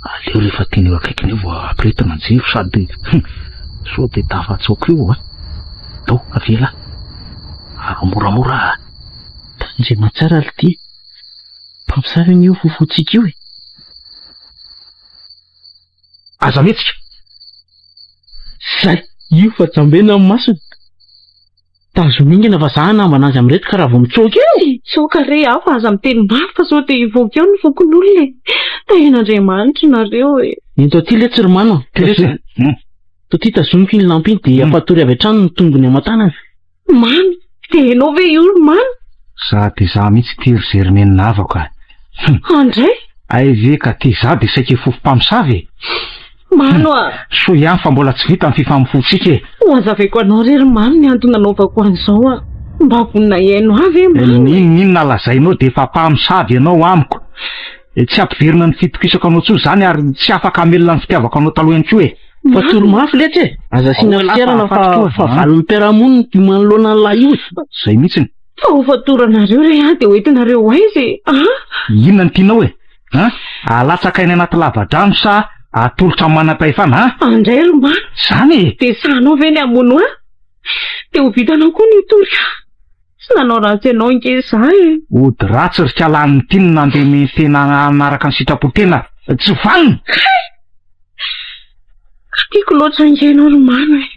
Aleo rehefa tena eo akaikiny eo vao ampirehetina ny jiro sady sao dia tafatsoaka eo a! Ndao, avia lahy. Ary moramora a! Tandrema tsara ry ity. Mpamosavy anie io fofotsika io e! Aza mihetsika! Zay! Io fa jambena ny masony! Tazomy haingana fa za hanambana azy amin'ireto ka raha vao mitsoaka eo! Mitsoaka re aho fa aza miteny mafy fa sao dia hivoaka eo ny fokonolona e! Tahian'Andriamanitra nareo e! Ento aty letsy ry Mano a! Ty letsy e! Ento aty tazomiko iny lampy iny dia ampatory avy hatrany ny tongony aman-tanany. Mamy! Dia ianao ve io ry Mano? Za dia za mihitsy ity ry zery nenina havako a! Hum! Andray! Hay ve ka ty za dia saika hifofo mpamosavy e! Mano a! Soa ihany fa mbola tsy vita ny fifamofoantsika e! Ho hazavaiko anao re ry Mano ny antony nanaovako an'izao a! Mba vonona hihaino ahy ve Mano e? N'inon'inona lazainao dia efa mpamosavy ianao amiko. Tsy hampiverina ny fitokisako anao intsony izany ary tsy afaka hamelona ny fitiavako anao taloha ihany koa e! Fa toro mafy letsy e! Aza asiana fikerana fa fa valin'ny mpiara-monina io manoloana an'lah io e! Zay mihitsiny. Fa ho fatoranareo re an dia ho entinareo ho aiza e? An? Inona no tianao e? An? Alatsaka eny anaty lava-drano sa atolotra amin'ny manam-pahefana an? Andray ry Mano. Zany e! Dia sahinao ve ny hamono ahy? Dia ho vitanao koa ny hitory ahy. Tsy nanao ratsy anao ange za e! Ody ratsy ry kalan'ny ity no nandeha tena hanaraka ny sitrapo-tena. Tsy vanona! Hay! Ka tiako loatra ange ianao ry Mano e!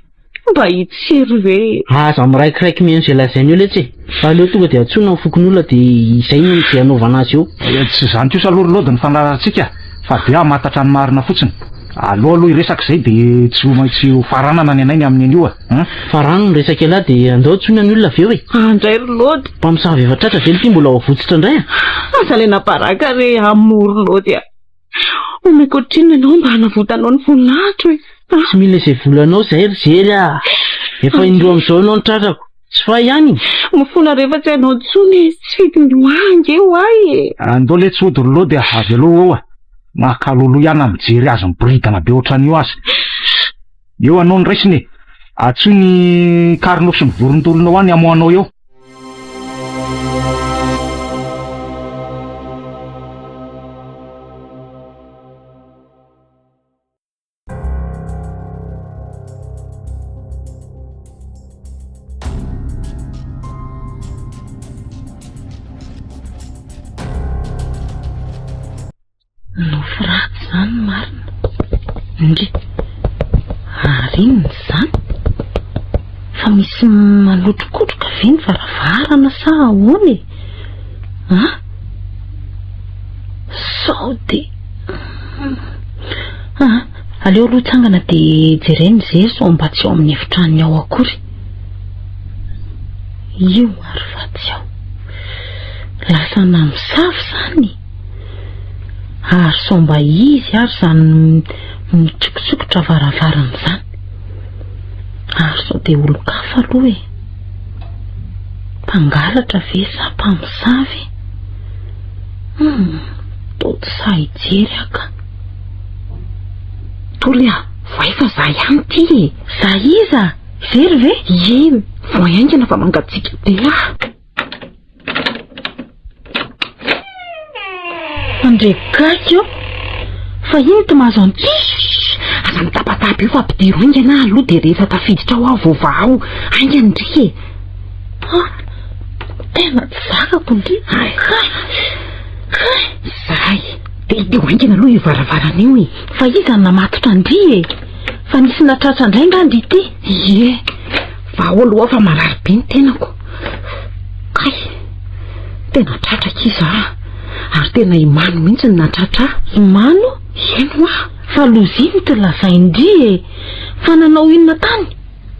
Mba hitsiry ve e! Aza miraikiraiky mihaino izay lazainy eo letsy e! Fa aleo tonga dia antsoina ny fokonolona dia izay no izay hanaovana azy eo. Tsy izany kosa aloha ry Lody ny fandrarantsika fa dia hamantatra ny marina fotsiny. Aleo aloha hiresaka izay dia tsy ho maintsy ho faranana ny anay ny amin'ny an'io a! An! Farano ny resaka elah dia andao antsoina ny olona avy eo e! Andray ry Lody! Mpamosavy efa tratra ve ity mbola ho avotsitra indray a! Aza alaina baraka re amory Lody a! Omeko ohatrinona ianao mba hanavotanao ny voninahitro e! Tsy mila izay volanao izay ry Jery a! Efa indroa amin'izao ianao no tratrako. Tsy fay ihany e! Mifona rehefa tsy hainao intsony e! Tsy fidiny ho ahy ange ho ahy e! Andao letsy hody ry Lody a! Avy aloha eo a! Mahakaloloha ihany aho mijery azy miboridana be ohatran'io aza. Eo anao no raisina e! Antsoy ny karinao sy ny vorondolonao any hamoha anao eo. Nofy ratsy izany marina. Ndry. Ary inona izany? Fa misy manotrokotroka ve ny varavarana sa ahoana e? An? Sao dia... Ah, aleo aloha tsangana dia jerena izy sao mba tsy ao amin'ny efitranony ao akory. Io ary fa tsy ao. Lasa namosavy izany. Ary sao mba izy ary izany mitsokotsokotra varavarana izany. Ary sao dia olon-kafa aloha e. Mpangalatra ve sa mpamosavy? Hum, toa tsy sahy hijery aho ka. Toly a, voay fa za ihany ity e. Za iza? Very ve? Ie, voay haingana fa mangatsiaka be aho. Andre gaigy ô! Fa inona ity mahazo an'ity? Chut! Aza mitabataba eo fa ampidiro haingana aho aloha dia rehefa tafiditra ao aho vao vahao. Haingana ndry e! Ah! Tena tsy zakako ndry. Kay! Kay! Zay! Dia hidio haingana aloha io varavarana io e! Fa iza no namatotra an-dry e? Fa nisy nahatratra indray nga ndry ity? Ie! Vahao aloha aho fa marary be ny tenako. Kay! Tena tratra akia za. Ary tena i Mano mihitsy no nahatratra ahy. I Mano? Eny hoa! Fa loza ino ity lazain-dry e? Fa nanao inona tany?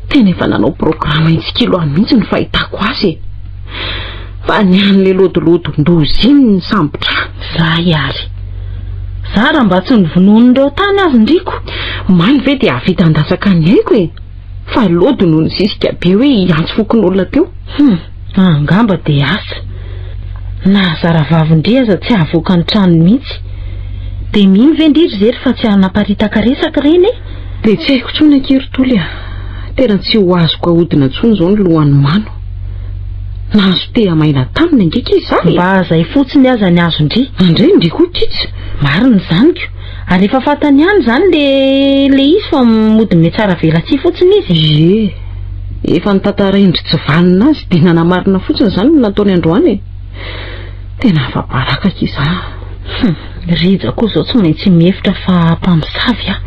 Tena efa nanao programa hitsikilo ahy mihitsy ny fahitako azy e! Fa ny an'ilay lodilodin-doza iny nisambotra ahy. Zay ary. Za raha mba tsy novonoin'ireo tany azy ndriko. Mano ve dia hahavita handatsaka ny aiko e? Fa lody no nisisika be hoe hiantso fokonolona teo. Hum, angamba dia asa. Na zaravavin-dry aza tsy hahavoaka ny tranony mihitsy. Dia mino ve ndry ry zery fa tsy hanaparitaka resaka ireny e? Dia tsy haiko intsony akia ry Toly a! Tena tsy ho azoko ahodina intsony izao ny lohan'i Mano. Nahazo tehamaina taminy ange akia izaho e! Mba izay fotsiny aza ny azon-dry. Andray ndry koa kits! Marina izany ko! Ary efa fantany ihany izany le le izy fa mody mihatsara velatsihy fotsiny izy. Ie! Efa notantarain-dry tsy vanona azy dia nanamarina fotsiny izany ny nataony androany e! Tena afa-baraka akia za. Hum! Rija koa izao tsy maintsy mihevitra fa mpamosavy aho.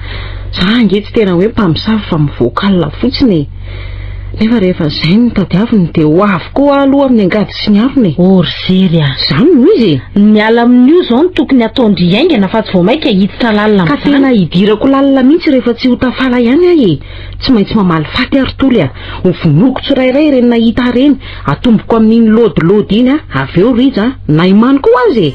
Za ange tsy tena hoe mpamosavy fa mivoaka alina fotsiny e! Nefa rehefa izay no tadiaviny dia ho avy koa aho aloha amin'ny angady sy ny harona e. Oh ry Zery a! Izany no izy e! Ny miala amin'io izao no tokony hataon-dry haingana fa tsy vao mainka hiditra lalina Ka amin'izany. tena hidirako lalina mihitsy rehefa tsy ho tafala ihany aho e! Tsy maintsy mamaly faty aho ry Toly a! Ho vonoiko tsirairay ireny nahita ahy ireny, atomboko amin'iny lôdilôdy iny avy eo Rija a! Na i Mano koa aza e!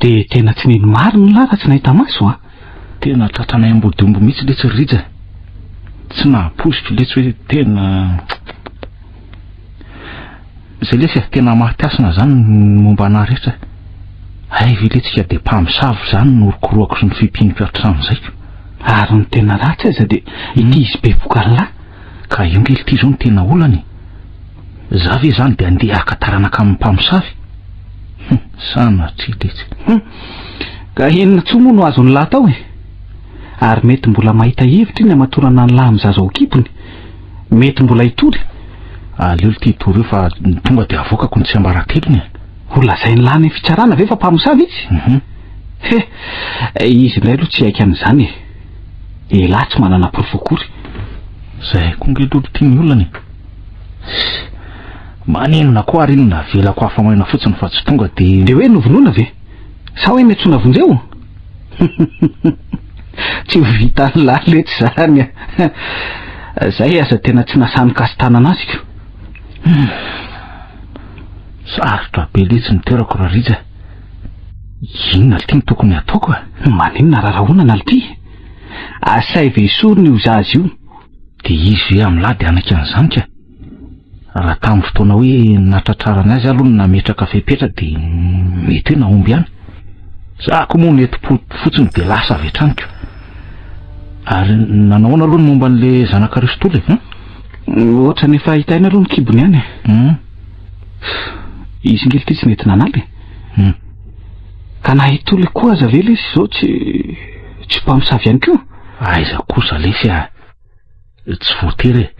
Dia tena tsy nino marina lah raha tsy nahita maso an! Tena tratranay ambodiomby mihitsy letsy ry Rija e! Tsy nahapoiziko letsy hoe tena. Zay lesy e, tena maty hasina zany ny momba anah rehetra e. Hay ve letsy ka dia mpamosavy zany no norokorohako sy nofimpiniko hatramin'izay ko. Ary ny tena ratsy aza dia ity izy bevoka an'lah. Ka io nge lty zao no tena olana e. Za ve zany dia andeha haka taranaka amin'ny mpamosavy? Hum, sanatria letsy. Hum, ka inona tsoa moa no azon'lah atao e? Ary mety mbola mahita hevitra iny hamatorana an'lah amin'ny zaza ao an-kibony. Mety mbola hitory. Aleo lty hitory eo fa tonga dia avoakako ny tsiambaratelony e. Ho lazain'lah any fitsarana ve fa mpamosavy izy? Hum. He, izy indray aloha tsy hiaiky an'izany e. Elah tsy manana porofo akory. Zay koa nge aloha lty ny olana e. Maninona koa ary iny navelako afa-maina fotsiny fa tsy tonga dia. Dia hoe novonoina ve? Sa hoe niantsoana vonjeo? Tsy ho vitan'lah letsy zany a! Zay aza tena tsy nasahy nikasi-tanana azy ko. Hum. Sarotra be letsy ny toerako Rarija. Inona lty no tokony hataoko a? Maninona raha rahonana lty? Asaivo esorina io zaza io. Dia izy ve amin'lah dia hanaiky an'izany ka? Raha tamin'ny fotoana hoe nahatratrarany azy aloha no nametraka fepetra dia mety hoe nahomby ihany. Za koa moa nentim-po fotsiny dia lasa avy hatrany ko. Ary nanao ahoana aloha ny momba an'ilay zanakareo sy Tola e? Hum? Ohatran'ny efa hitaina aloha ny kibony ihany e. Hum. Izy nge ity tsy nety nanala e. Hum. Ka na i Tola koa aza ve lesy izao tsy tsy mpamosavy ihany koa? Aiza kosa lesy a. Tsy voatery e.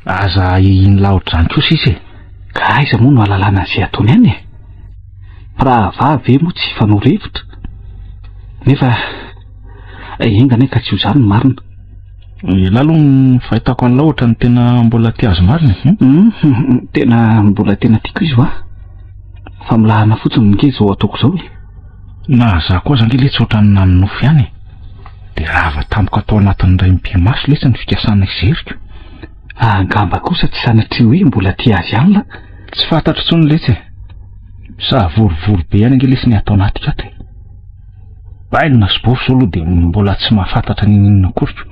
Aza ahiahian'lah ohatr'izany kosa izy e. Ka aiza moa no ahalalana an'izay ataony any e? Mpirahavavy ve moa tsy hifanoro hevitra? Nefa enga anie ka tsy ho izany ny marina. Elah aloha ny fahitako an'lah ohatran'ny tena mbola tia azy marina e. Hum, tena mbola tena tiako izy hoa. Fa milahana fotsiny nge izao ataoko izao e. Na za koa aza ange letsy ohatran'ny nanonofy ihany e. Dia rava tampoka tao anatin'ny iray mipi-maso letsy ny fikasana hizeriko. Angamba kosa tsy sanatria hoe mbola tia azy ihany lah. Tsy fantatro intsony letsy e. Savorovoro be ihany ange lesy ny ato anatiko ato e. Bainina sy bofy izao aloha dia mbola tsy mahafantatra n'inon'inona akory ko.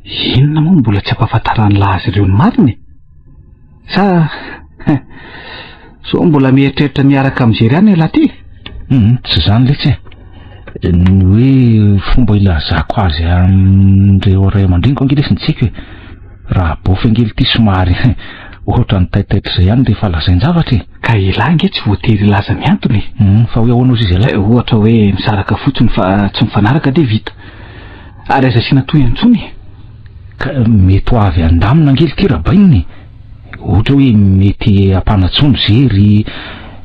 Inona moa no mbola tsy ampahafantaran'lah azy ireo ny marina e? Sa sao mbola mieritreritra ny hiaraka amin'i Zery ihany ialahy ty? Hum, tsy izany letsy e. Ny hoe fomba ilazako azy amin'ireo ray aman-dreniko ange lesy ny tsy haiko e. Raha bofy ange ity somary ohatran'ny taitaitra izay ihany rehefa lazain-javatra e. Ka ialahy ange tsy voatery hilaza ny antony e. Hum, fa hoe ahoana ozy izy ialahy? Ohatra hoe misaraka fotsiny fa tsy mifanaraka dia vita. Ary aza asiana tohiny intsony e. Ka mety ho avy handamina ange lty Rabainina e! Ohatra hoe mety hampanatsoa ny zery,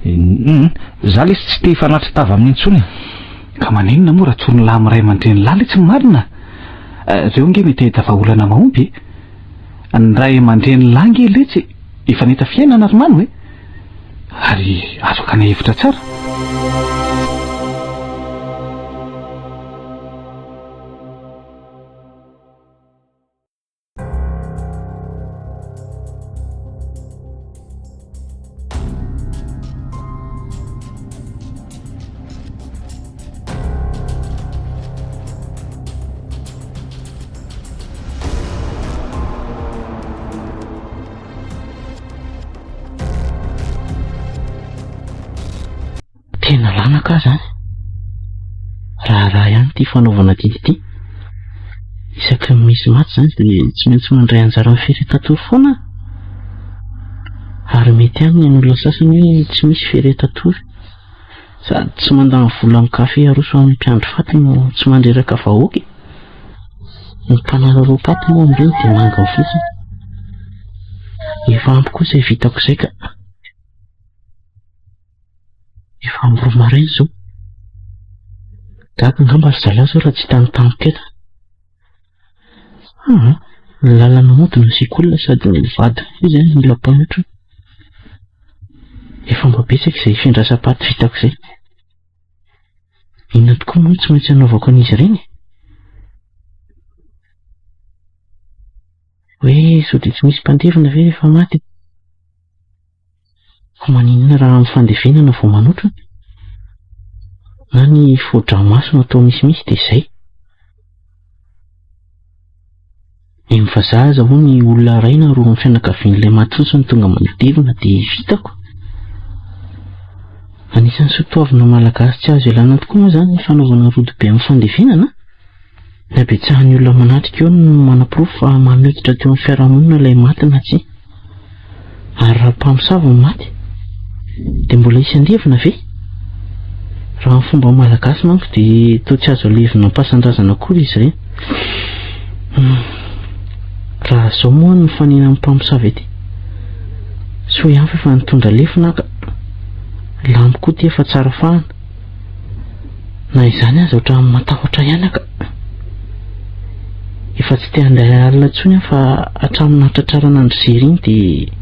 hum, za lesy tsy te hifanatri-tava aminy intsony e! Ka maninona moa raha tsorin'ny lahy amin'ny ray aman-dreny lahy letsy ny marina? Reo ange mety hahita vahaolana mahomby e! Ny ray aman-dreny lahy ange letsy efa nahita fiainana ry Mano e! Ary azo akana hevitra tsara. Tena lanaka aho zany. Raharaha ihany ity fanaovana didy ity. Isaky ny misy maty izany dia tsy maintsy mandray anjara amin'ny firehetatory foana aho. Ary mety ihany ny an'olona sasany hoe tsy misy firehetatory. Sady tsy mandany vola amin'ny kafe aroso amin'ny mpiandry faty no tsy mandreraka vahoaka e. Ny mpanararaom-paty moa amin'ireny dia manginy fotsiny. Efa ampy koa izay vitako izay ka. Efa amin'ny roa maraina izao. Gaga angamba ry zalahy izao raha tsy hitany tampoka eto. Aa, ny lalana mody no asiako olona sady ny vady koa izany mila mpanotrona. Efa mba betsaka izay fiandrasam-paty vitako izay. Inona tokoa moa no tsy maintsy hanaovako an'izy ireny e? Hoe sao dia tsy misy mpandevina ve rehefa maty e? Fa maninona raha amin'ny fandevenana vao manotrona? Na ny fo-dranomaso no atao misimisy dia izay. Ny vazaha aza hono ny olona iray na roa amin'ny fianakavian'ilay maty fotsiny tonga mandevina dia vitako. Anisan'ny soatoavina malagasy tsy azo ialana tokoa moa izany ny fanaovana rodobe amin'ny fandevenana an! Ny habetsahan'ny olona manatrika eo no manaporofo fa manohitra teo amin'ny fiarahamonina ilay maty na tsia. Ary raha mpamosavy ny maty, dia mbola hisy handevina ve? Raha ny fomba malagasy manko dia toa tsy azo alevina am-pasan-drazana akory izy ireny. Hmm. Raha izao moa no mifanena amin'ny mpamosavy ety. Soa ihany fa efa nitondra lefona aho ka. Lambo koa ity efa tsara fahana. Na izany aza ohatran'ny matahotra ihany aho ka. Efa tsy te handeha alina intsony aho fa hatramin'ny nahatratrarana an-dry Zery iny dia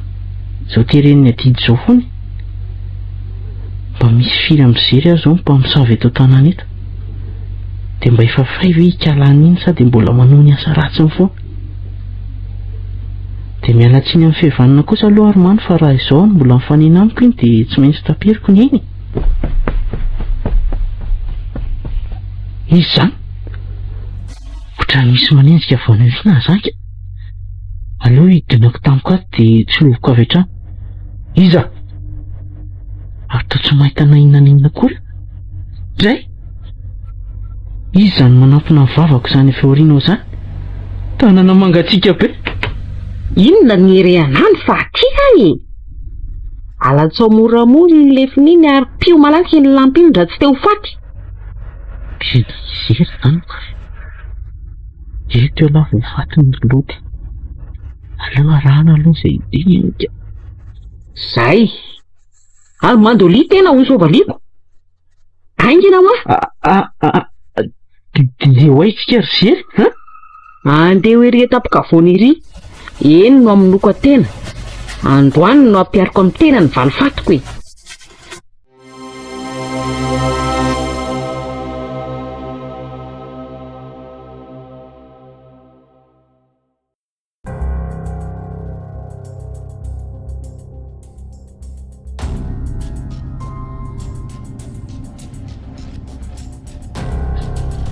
izao teren'ny adidy izao foana e. Mba misy firy amin-dry Zery aho izao ny mpamosavy eto an-tanàna eto? Dia mba efa fay ve ikalana iny sa dia mbola manohy ny asa ratsiny foana? Dia miala tsiny amin'ny fihevanana kosa aloha ary Mano fa raha izao no mbola mifanena amiko iny dia tsy maintsy taperiko ny ainy e. Iza izany? Ohatran'ny misy manenjika avy any aoriana izany ka. Aleo hidinako tampoka ato dia tsiloviko avy hatrany. Iza? Ary toa tsy mahita na inona na inona akory aho. Dray! Iza izany manampina ny vavako izany avy aoriana ao izany? Tanana mangatsiaka be! Inona no ierehana any fa aty aho e! Alatsao moramora iny lefona iny ary piho malaky iny lampy iny raha tsy te ho faty. Tena hizery izany ka. Eto ialahy vao faty ny lody. Aleo arahana aloha izay dinika. Zay. Ary mandolia tena ho soavaliko. Haingana hoa! Ah ah dia ho aiza tsika ry Zery an? Andeha ho ery an-tampon-kavoana ery. Eny no hamonoako an-tena. Androany no hampihariko amin'ny tena ny valifatiko e!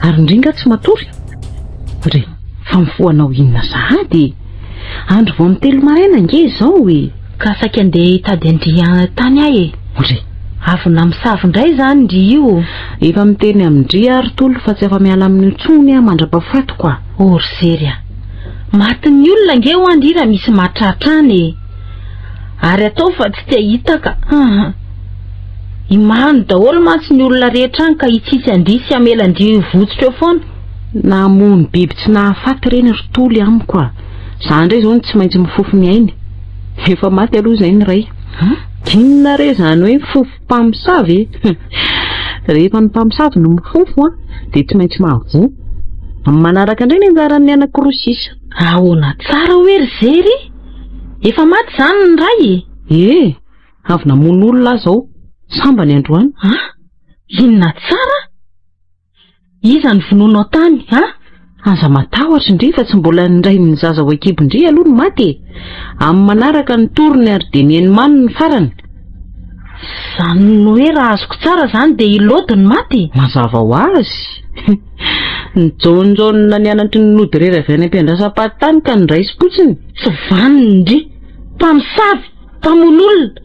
Ary ndry nga tsy matory? Ndry, fa mifoha anao inona sahady e? Andro vao amin'ny telo maraina ange izao e! Ka saika andeha hitady an-dry tany aho e! Ndry! Avy namosavy indray izany ndry io? Efa miteny amin-dry aho ry Tolo fa tsy afa-miala amin'io intsony aho mandra-pahafatiko a! Oh ry Zery a! Matin'ny olona ange hoa ndry raha misy mahatratra any e! Ary ataovy fa tsy te hahita ka! Aa! Imano daholo mantsy ny olona rehetra any ka hitsitsy an-dry sy hamela an-dry ho votsotra eo foana. Namono biby tsy nahafaty ireny ry Toly amiko a! Za indray izao no tsy maintsy mifofo ny ainy. Efa maty aloha izay ny ray. Inona re izany hoe mifofo mpamosavy e? Rehefa ny mpamosavy no mifofo an, dia tsy maintsy mahavoa. Amin'ny manaraka indray ny anjaran'ny anankiroa sisa. Ahoana tsara hoe ry Zery? Efa maty izany ny ray e? Ee, avy namono olona aho izao. Sambany androany. An? Inona tsara? Iza no vonoinao tany an? Aza matahotra ndry fa tsy mbola ny rain'ny zaza ao an-kibon-dry aloha no maty e! Amin'ny manaraka ny torony ary dia ny henimano ny farany. Izany hoe raha azoko tsara izany dia i Lody no maty? Mazava ho azy. Nijaonjaona nianatry ny nody irery avy any am-piandrasam-paty tany ka noraisim-potsiny. Tsy vanona ndry! Mpamosavy! Mpamono olona!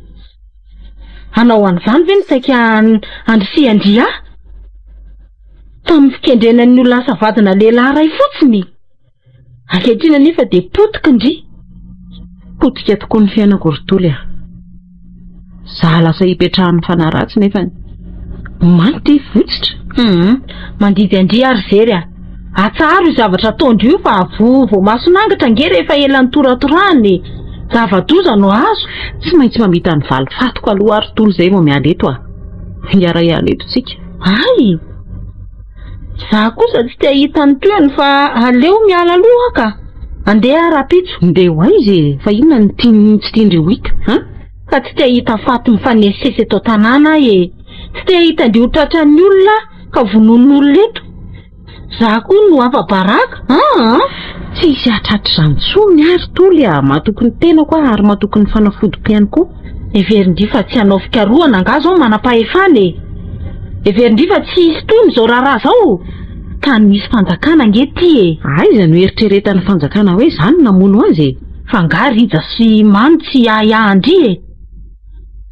Hanao an'izany ve no saika handrisihan-dry ahy? Tamin'ny fikendrena ny ho lasa vadina lehilahy iray fotsiny? Ankehitriny anefa dia potika ndry. Potika tokoa ny fiainako ry Toly a! Za lasa ipetrahan'ny fanahy ratsy nefany. Mamy ty votsitra. Hum, mandidy an-dry ary zery a! Atsaharo io zavatra ataon-dry io fa voa voamason'angatra ange rehefa ela nitoratorahana e! Zava-doza no azo. Tsy maintsy mamita ny valifatiko aloha ary Toly izay vao miala eto a! Hiara-hiala eto tsika. Hay! Za kosa tsy te hahita ny tohiny fa aleo miala aloha aho ka! Andeha aho rahampitso. Ndeha ho aiza e? Fa inona no tiany tsy tian-dry ho hita? An? Fa tsy te hahita faty mifanesisesy eto an-tanàna aho e! Tsy te hahita an-dry ho tratran'ny olona aho ka vonoin'olona eto. Za koa no afa-baraka aa! Tsy hisy hahatratra izany intsony aho ry Toly a! Matoky ny tenako aho ary matoky ny fanafodiko ihany koa. Heverin-dry fa tsy hanao fikarohana angaha izao ny manam-pahefana e! Heverin-dry fa tsy hisy tohiny izao raharaha izao? Tany misy fanjakana ange ity e! Aiza no eritreretan'ny fanjakana hoe izaho no namono azy e? Fa angaha Rija sy Mamy tsy hiahiahan-dry e?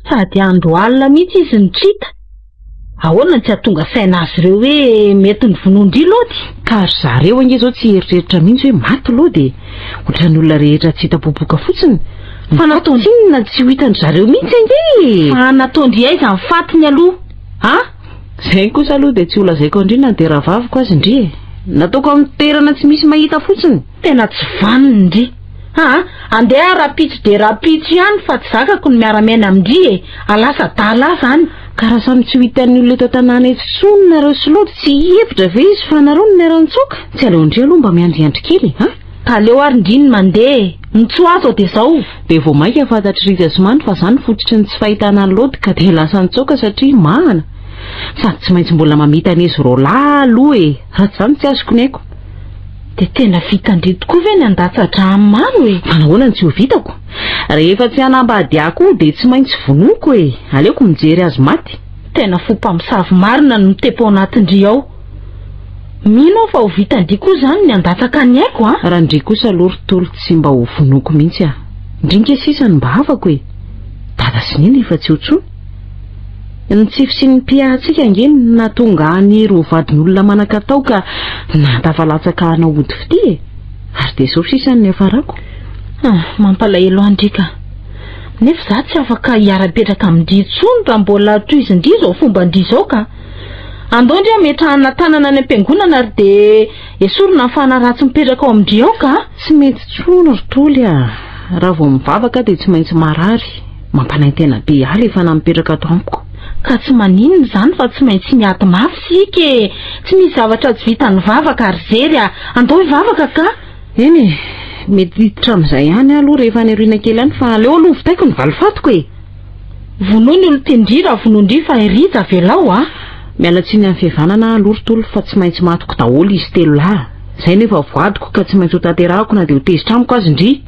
Sady andro alina mihitsy izy no tsy hita. Ahoana no tsy hahatonga saina azy ireo hoe mety novonoin-dry Lody? Ka ry zareo ange izao tsy hieritreritra mihitsy hoe maty Lody e! Ohatran'ny olona rehetra tsy hita popoka fotsiny. Fa nataon-dry. Tsinona tsy ho hitan-dry zareo mihitsy ange e! Fa nataon-dry aiza ny fatiny aloha a? Izay kosa aloha dia tsy ho lazaiko an-dry na dia rahavaviko aza ndry e! Nataoko amin'ny toerana tsy misy mahita fotsiny. Tena tsy vanona ndry. Aa, andeha aho rahampitso dia rahampitso ihany fa tsy zakako ny miara-miaina amin-dry e! Alasa adala aho izany. Ka raha samy tsy ho hitan'ny olona eto an-tanàna eto intsony nareo sy Lody, tsy hihevitra ve izy fa nareo no niara-nitsoaka? Tsy aleon-dry aloha mba miandriandry kely e, an? Ka aleo ary ndry ny mandeha e! Mitsoaha zao dia zao! Dia vao mainka fantatr'i Rija sy Mano fa za no fototry ny tsy fahitana an'i Lody ka dia lasa nitsoaka satria mahana. Sady tsy maintsy mbola mamita an'izy roalahy aloha e! Raha tsy izany tsy azoko ny aiko. Dia tena vitan-dry tokoa ve ny handatsa-drà amin'i Mano e? Fa nahoana no tsy ho vitako? Rehefa tsy hanambady ahy koa dia tsy maintsy vonoiko e! Aleoko mijery azy maty. Tena fo mpamosavy marina no mitepo ao anatin-dry ao. Mino aho fa ho vitan-dry koa izany ny handatsaka ny aiko a! Raha ndry kosa aloha ry Tolo tsy mba ho vonoiko mihitsy aho. Ndry nge sisa no mba havako e! Dada sy Neny efa tsy eo intsony. Ny tsy fisian'ny mpiahy antsika ange no nahatonga an'i Hery ho vadin'olona manan-katao ka nahatafalatsaka hanao ody fitia e! Ary dia izao sisa no niafarako. Ah, mampalahelo ahy ndry ka. Nefa izaho tsy afaka hiara-mipetraka amin-dry intsony raha mbola tohizin-dry izao fomban-dry izao ka. Andao ndry ametrahana tanana any am-piangonana ary dia esorina ny fanahy ratsy mipetraka ao amin-dry ao ka. Tsy mety intsony ry Toly a! Raha vao mivavaka aho dia tsy maintsy marary. Mampanaintaina be ahy ilay fanahy mipetraka ato amiko. Ka tsy maninona izany fa tsy maintsy miady mafy isika e! Tsy misy zavatra tsy vitan'ny vavaka ry Zery a! Andao hivavaka ka! Eny e! Mety hiditra amin'izay ihany aho aloha rehefa any aoriana kely any fa aleo aloha vitaiko ny valifatiko e! Vonoy ny olon-tian-dry raha vonoin-dry fa i Rija avelao a! Miala tsiny amin'ny fihavanana aho aloha ry Tolo fa tsy maintsy matiko daholo izy telo lahy. Izay no efa voadiko ka tsy maintsy ho tanterahako na dia ho tezitra amiko aza ndry.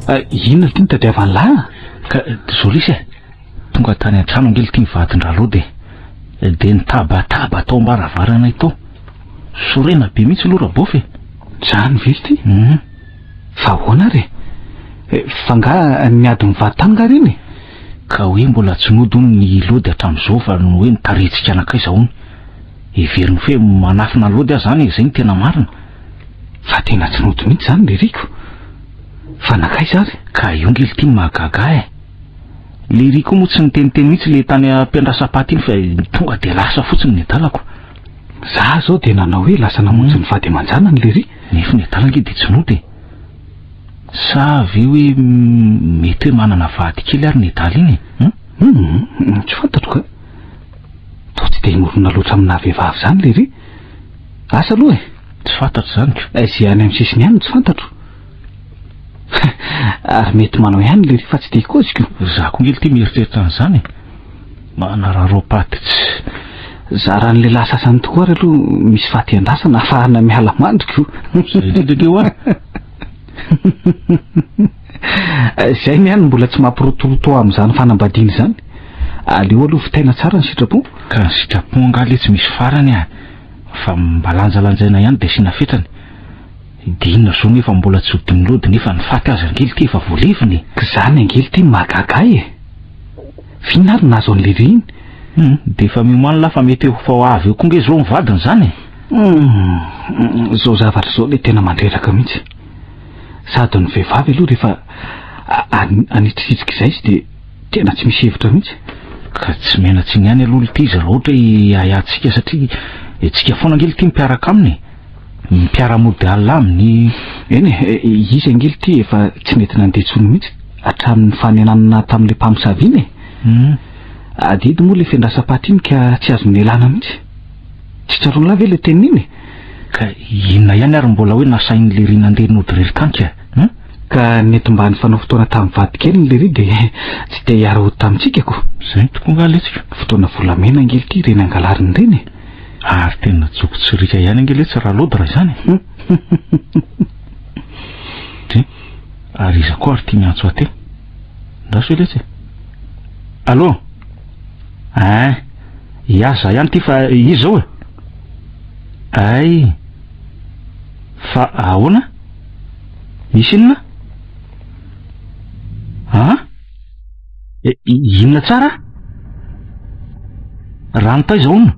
Inona ity no tadiavan'lah? Ka zao lesy e, tonga tany an-trano ange ity ny vadin-dRalody e, dia nitabataba tao am-baravaranay tao. Sorena be mihitsy aloha Rabôfy e. Zany ve ity? Fa ahoana ary e? Fa nga niady mivady tany nga reny e? Ka hoe mbola tsy nody hono ny Lody hatramin'izao fa ny hoe nitarihitsika nankaiza hono. Heveriny hoe manafina an'i Lody aho zany e, zay no tena marina. Fa tena tsy nody mihitsy zany le Rico? Fa nankaiza ary? Ka io nge lty no mahagaga ahy e. Le Rico moa tsy niteniteny mihitsy le tany am-piandrasam-paty iny fa tonga dia lasa fotsiny ny adalako. Za zao dia nanao hoe lasa namonjy ny vady aman-janany lery. Nefa ny adala ange dia tsy nody e. Sa ve hoe mety hoe manana vady kely ary ny adala iny e? Hum? Hum, tsy fantatro ka. Toa tsy dia mirona loatra aminà vehivavy izany lery. Asa aloha e. Tsy fantatro izany ko. Izay any amin'ny sisiny any no tsy fantatro. Ary mety manao ihany lery fa tsy dia kôziko. Za koa nge lty mieritreritra an'izany e. Manararaopaty tsy. Zaran'ny lehilahy sasany tokoa ary aloha misy faty andrasana ahafahana miala mandry ko. Zay indrindra ange hoa. Zay ny ahy no mbola tsy mampirotoroto ahy amin'izany fanambadiana izany. Aleo aloha vitaina tsara ny sitrapo. Ka ny sitrapo angaha letsy misy farany ah. Fa mba lanjalanjaina ihany dia asiana fetrany. Dia inona izao nefa mbola tsy hodin'ny lody nefa ny faty aza ange ity efa voalevina e! K'izany ange ity no mahagaga ahy e! F'inona ary no nahazo an'i Lery iny? Hum, dia efa miomana lahy fa mety efa ho avy eo koa nge izao ny vadiny izany e! Hum, izao zavatra izao ilay tena mandreraka mihitsy. Sady ny vehivavy aloha rehefa anitrikitrika izay izy dia tena tsy misy hevitra mihitsy. Ka tsy miana-tsiny ihany aloha ity izy raha ohatra hoe ahiahintsika satria tsika foana ange ity mpiaraka aminy e! Mpiara-mody alina aminy. Eny e, izy ange ity efa tsy nety nandeha intsony mihitsy hatramin'ny nifanenanana tamin'ilay mpamosavy iny e. Adidy moa ilay fiandrasam-paty iny ka tsy azo nialana mihitsy. Tsy tsaroan'lah ve ilay teniny iny e? Ka inona ihany ary mbola hoe nasain'i Lery nandeha nody irery tany ka? Hum? Ka nety mba nifanao fotoana tamin'ny vadikeliny Lery dia tsy te hiara-hody tamintsika ko. Izay tokoa angaha letsy ka. Fotoana volamena ange ity ireny angalariny ireny e. Ary tena joko tsirika ihany ange letsy Ralody raha izany e. Dry, ary iza koa ary ity miantso ahy ty? Ndraso hoe letsy e. Allô? Ein, ia za ihany ity fa iza izao e? Ay, fa ahoana? Misy inona? An? Inona tsara? Rano taiza hono?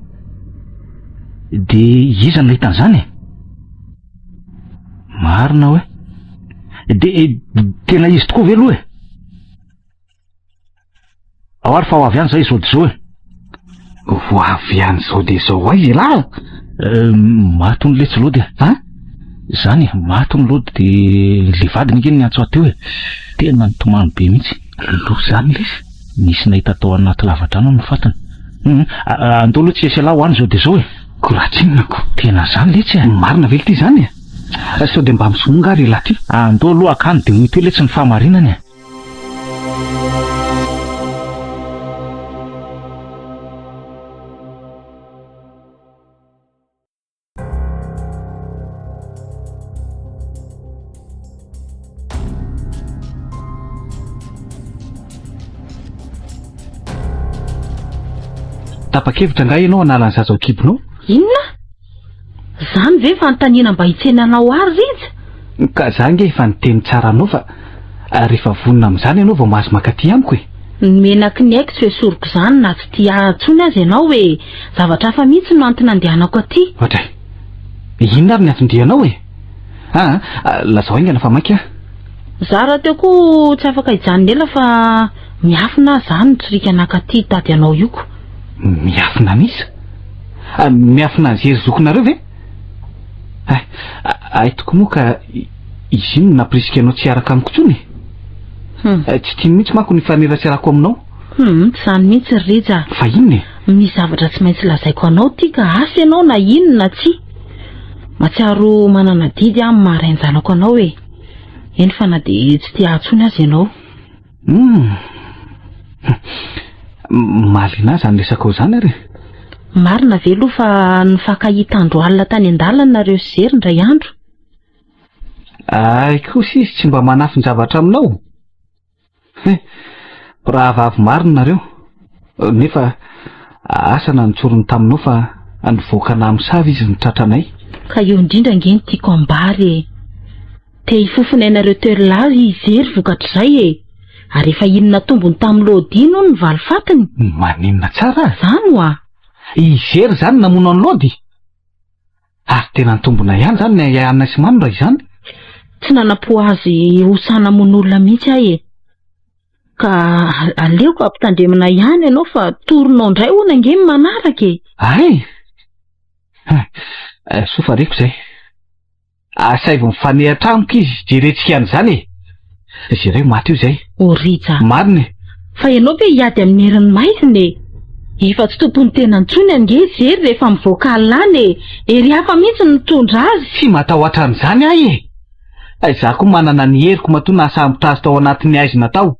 Dia iza no nahita an'izany e? Marina hoe. Dia tena izy tokoa ve aloha e? Ao ary fa ho avy any zay izao dia izao e. Ho avy any izao dia izao aiza ialahy? Eh, maty hono letsy Lody a. An? Zany e, maty hono Lody dia le vadiny ange no niantso ahy teo e. Tena nitomany be mihitsy. Loza izany lesy. Nisy nahita tao anaty lavadrano ny fatiny. Hum, andao aloha tsy hiasa ialahy ho any izao dia izao e. Ko raha tsy inona ko. Tena zany letsy a. Marina ve ity izany e? Sao dia mba misomonga ary ialahy ity? Andao aloha hakany dia ho hita eo letsy ny fahamarinany e. Tapa-kevitra angaha ianao hanala ny zaza ao an-kibonao? Inona? Zany ve fanontaniana mba hitsenanao ahy ry Rija? Ka za ange efa niteny tsara anao fa rehefa vonona amin'izany ianao vao mahazo mankaty amiko e! Ny menaky ny aiko tsy esoriko izany na tsy tia ahy intsony aza ianao e! Zavatra hafa mihitsy no antony andehanako aty. Oadray! Inona ary ny anton-dianao e? Aa, lazao haingana fa maika aho. Za rahateo koa tsy afaka hijanona ela fa miafina aho za no tsirika nakaty hitady anao io ko. Miafina an'iza? Miafina an'i Zery zokinareo ve? Hay, hay tokoa moa ka izy iny no nampirisika anao tsy hiaraka amiko intsony e! Hum. Tsy tiany mihitsy manko ny hifaneraserako aminao. Hum, tsy izany mihitsy ry Rija a! Fa inona e? Misy zavatra tsy maintsy lazaiko anao ity ka asa ianao na inona na tsia. Mahatsiaro manana adidy aho amin'ny maha rain-janako anao e! Eny fa na dia tsy tia ahy intsony aza ianao. Hum. Mahaliana ahy izany resakao izany ary e. Marina ve aloha fa nifankahita andro alina tany an-dalana nareo sy Zery indray andro? Hay kosa izy tsy mba manafin-javatra aminao. He, mpirahavavy marina nareo. Nefa asa na notsoriny taminao fa nivoaka namosavy izy ny tratranay. Ka eo indrindra ange no tiako ambara e. Te hifofona ainareo telo lahy i Zery vokatr'izay e! Ary efa inona tombony tamin'i Lody iny hono ny valifatiny? Maninona tsara? Zany hoa! I Zery izany namono an'i Lody? Ary tena nitombona ihany izany ny ahiahinay sy Mano raha izany? Tsy nanam-po azy ho sahy namono olona mihitsy aho e! Ka aleoko ampitandremana ihany ianao fa toronao indray hono ange ny manaraka e! Hay! Soa fa reko izay. Asaivo mifanehatra amiko izy jerentsika an'izany e! Jereo maty io izay. O Rija. Marina e! Fa ianao ve hiady amin'ny herin'ny maizina e? Efa tsy tompon'ny tena intsony ange i Jery rehefa mivoaka alina any e! Hery hafa mihitsy no mitondra azy. Tsy matahotra an'izany aho e! Izaho koa manana ny heriko matoa nahasambotra azy tao anatin'ny haizina tao.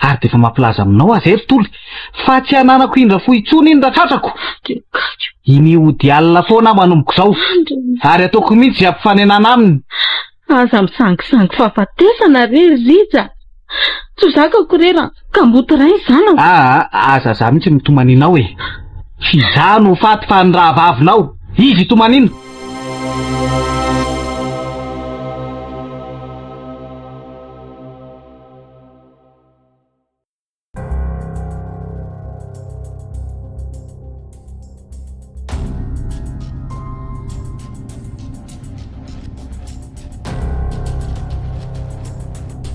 Ary dia efa mampilaza aminao aho izay ry Toly fa tsy hananako indra fo intsony iny raha tratrako. Iny hody alina foana aho manomboka izao. Ary ataoko mihitsy izay hampifanenana aminy. Aza misangisangy fahafatesana re ry Rija. Tsy ho zakako re raha kamboty ray ny zanako. Aa, aza za mihitsy no itomanianao e. Tsy izaho no ho faty fa ny rahavavinao. Izy itomaniana.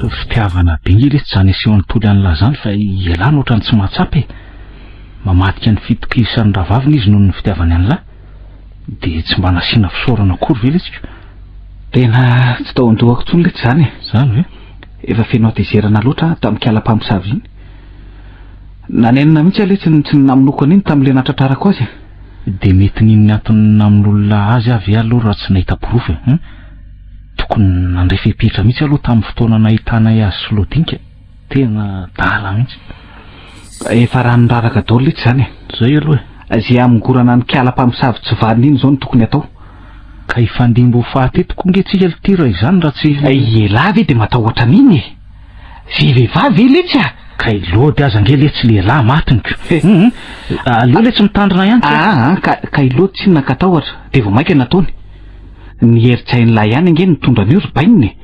Fitiavana be nge lesy zany asehon'i Toly an'lah zany fa ialahy no ohatran'ny tsy mahatsapa e! Mamadika ny fitokisan'ny rahavaviny izy noho ny fitiavany an'lah. Dia tsy mba nasiana fisaorana akory ve lesy ko? Tena tsy tao an-dohako intsony letsy izany e! Izany ve? Efa feno hatezerana loatra aho tamin'ny kala mpamosavy iny. Nanenina mihitsy aho letsy ny tsy namonoako an'iny tamin'ilay natratrarako azy e! Dia mety nino ny antony namonoan'lah azy aho ve aloha raha tsy nahita porofo e? Hum? Tokony nandray fepetra mihitsy aloha tamin'ny fotoana nahitanay azy sy Lodinika. Tena adala mihitsy. Efa rano raraka daholo letsy izany e! Izay aloha e! Izay hamongorana an'i kala mpamosavy tsy vanona iny izao no tokony atao. Ka hifandimby ho faty eto koa nge tsika lty raha izany raha tsy. Elah ve dia matahotra an'iny e! Ze vehivavy ve letsy a! Ka i Lody aza nge letsy lehilahy matiny ko! Hum aleo letsy mitandrina ihany ka! Aa ka ka i Lody tsinona katahotra dia vao maika nataony. Ny herin-tsain'lah ihany ange nitondra an'io ry bainina e!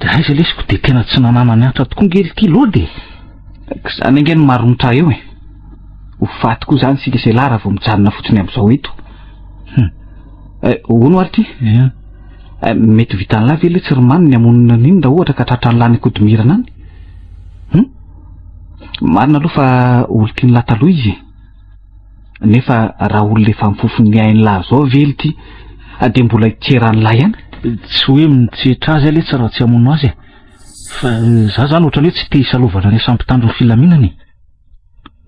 Dia aiza lesy ko dia tena tsy nananany antra tokoa nge lty Lody e! K'izany ange no maromotra eo e! Ho faty koa izany isika sy elah raha vao mijanona fotsiny amin'izao eto. Hum. Eh, hono ary ty? Ia. Eh, mety ho vitan'lah ve letsy ry Mamy ny hamonona an'iny raha ohatra ka tratran'lah any Ankodimirana any? Hum? Marina aloha fa olon-tian'lah taloha izy e. Nefa raha olona efa mifofo ny ain'lah zao ve lty dia mbola hitsera an'lah ihany? Tsy hoe mitsetra azy aho letsy raha tsy hamono azy e. Fa za zany ohatran'ny hoe tsy te hisalovana any samy mpitandro ny filaminana e.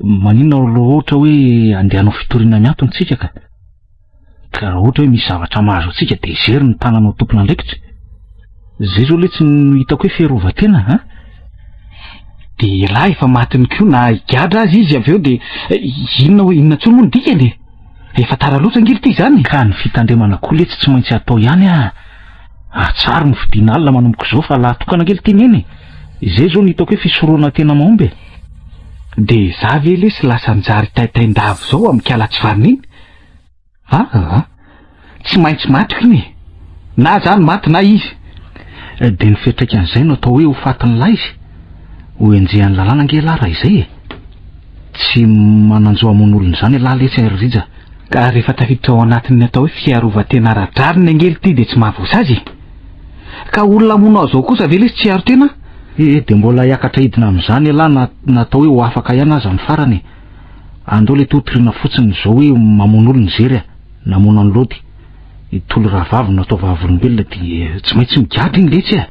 Maninona raha ohatra hoe andeha hanao fitoriana miantona tsika ka. Ka raha ohatra hoe misy zavatra mahazo antsika dia zery ny tananao tompon'andraikitra. Zay zao letsy no hitako hoe fiarovan-tena a. Dia elah efa matiny koa na higadra aza izy avy eo dia inona hoe inona intsony moa ny dikany e? Efa tara loatra ange ity izany e. Ka ny fitandremana koa letsy tsy maintsy atao ihany a. Atsaro ny fodiana alina manomboka izao fa lahy tokana ange ity neny e. Izay izao no hitako hoe fisorohana tena mahomby e. Dia za ve lesy lasa njary taitain-dava izao amin'ny kala tsy vanona iny? Aa! Tsy maintsy matiko iny e! Na za no maty na izy. Dia ny fiantraikan'izay no atao hoe ho fatin'ny lahy izy? Ho enjehan'ny lalàna ange ialahy raha izay e! Tsy manan-jo hamono olona izany ialahy letsy ry Rija. Ka rehefa tafiditra ao anatin'ny atao hoe fiarovan-tena ara-drariny ange lty dia tsy mahavoasazy e! Ka olona hamono azy ao kosa ve lesy tsy hiaro tena? Ee, dia mbola hiakatra hidina amin'izany ialahy na na atao hoe ho afaka ihany aza amin'ny farany e! Andao lety ho toriana fotsiny izao hoe mamono olona i Zery a! Namono an'i Lody. I Tolo rahavavy no atao vavolombelona dia tsy maintsy migadra iny letsy a!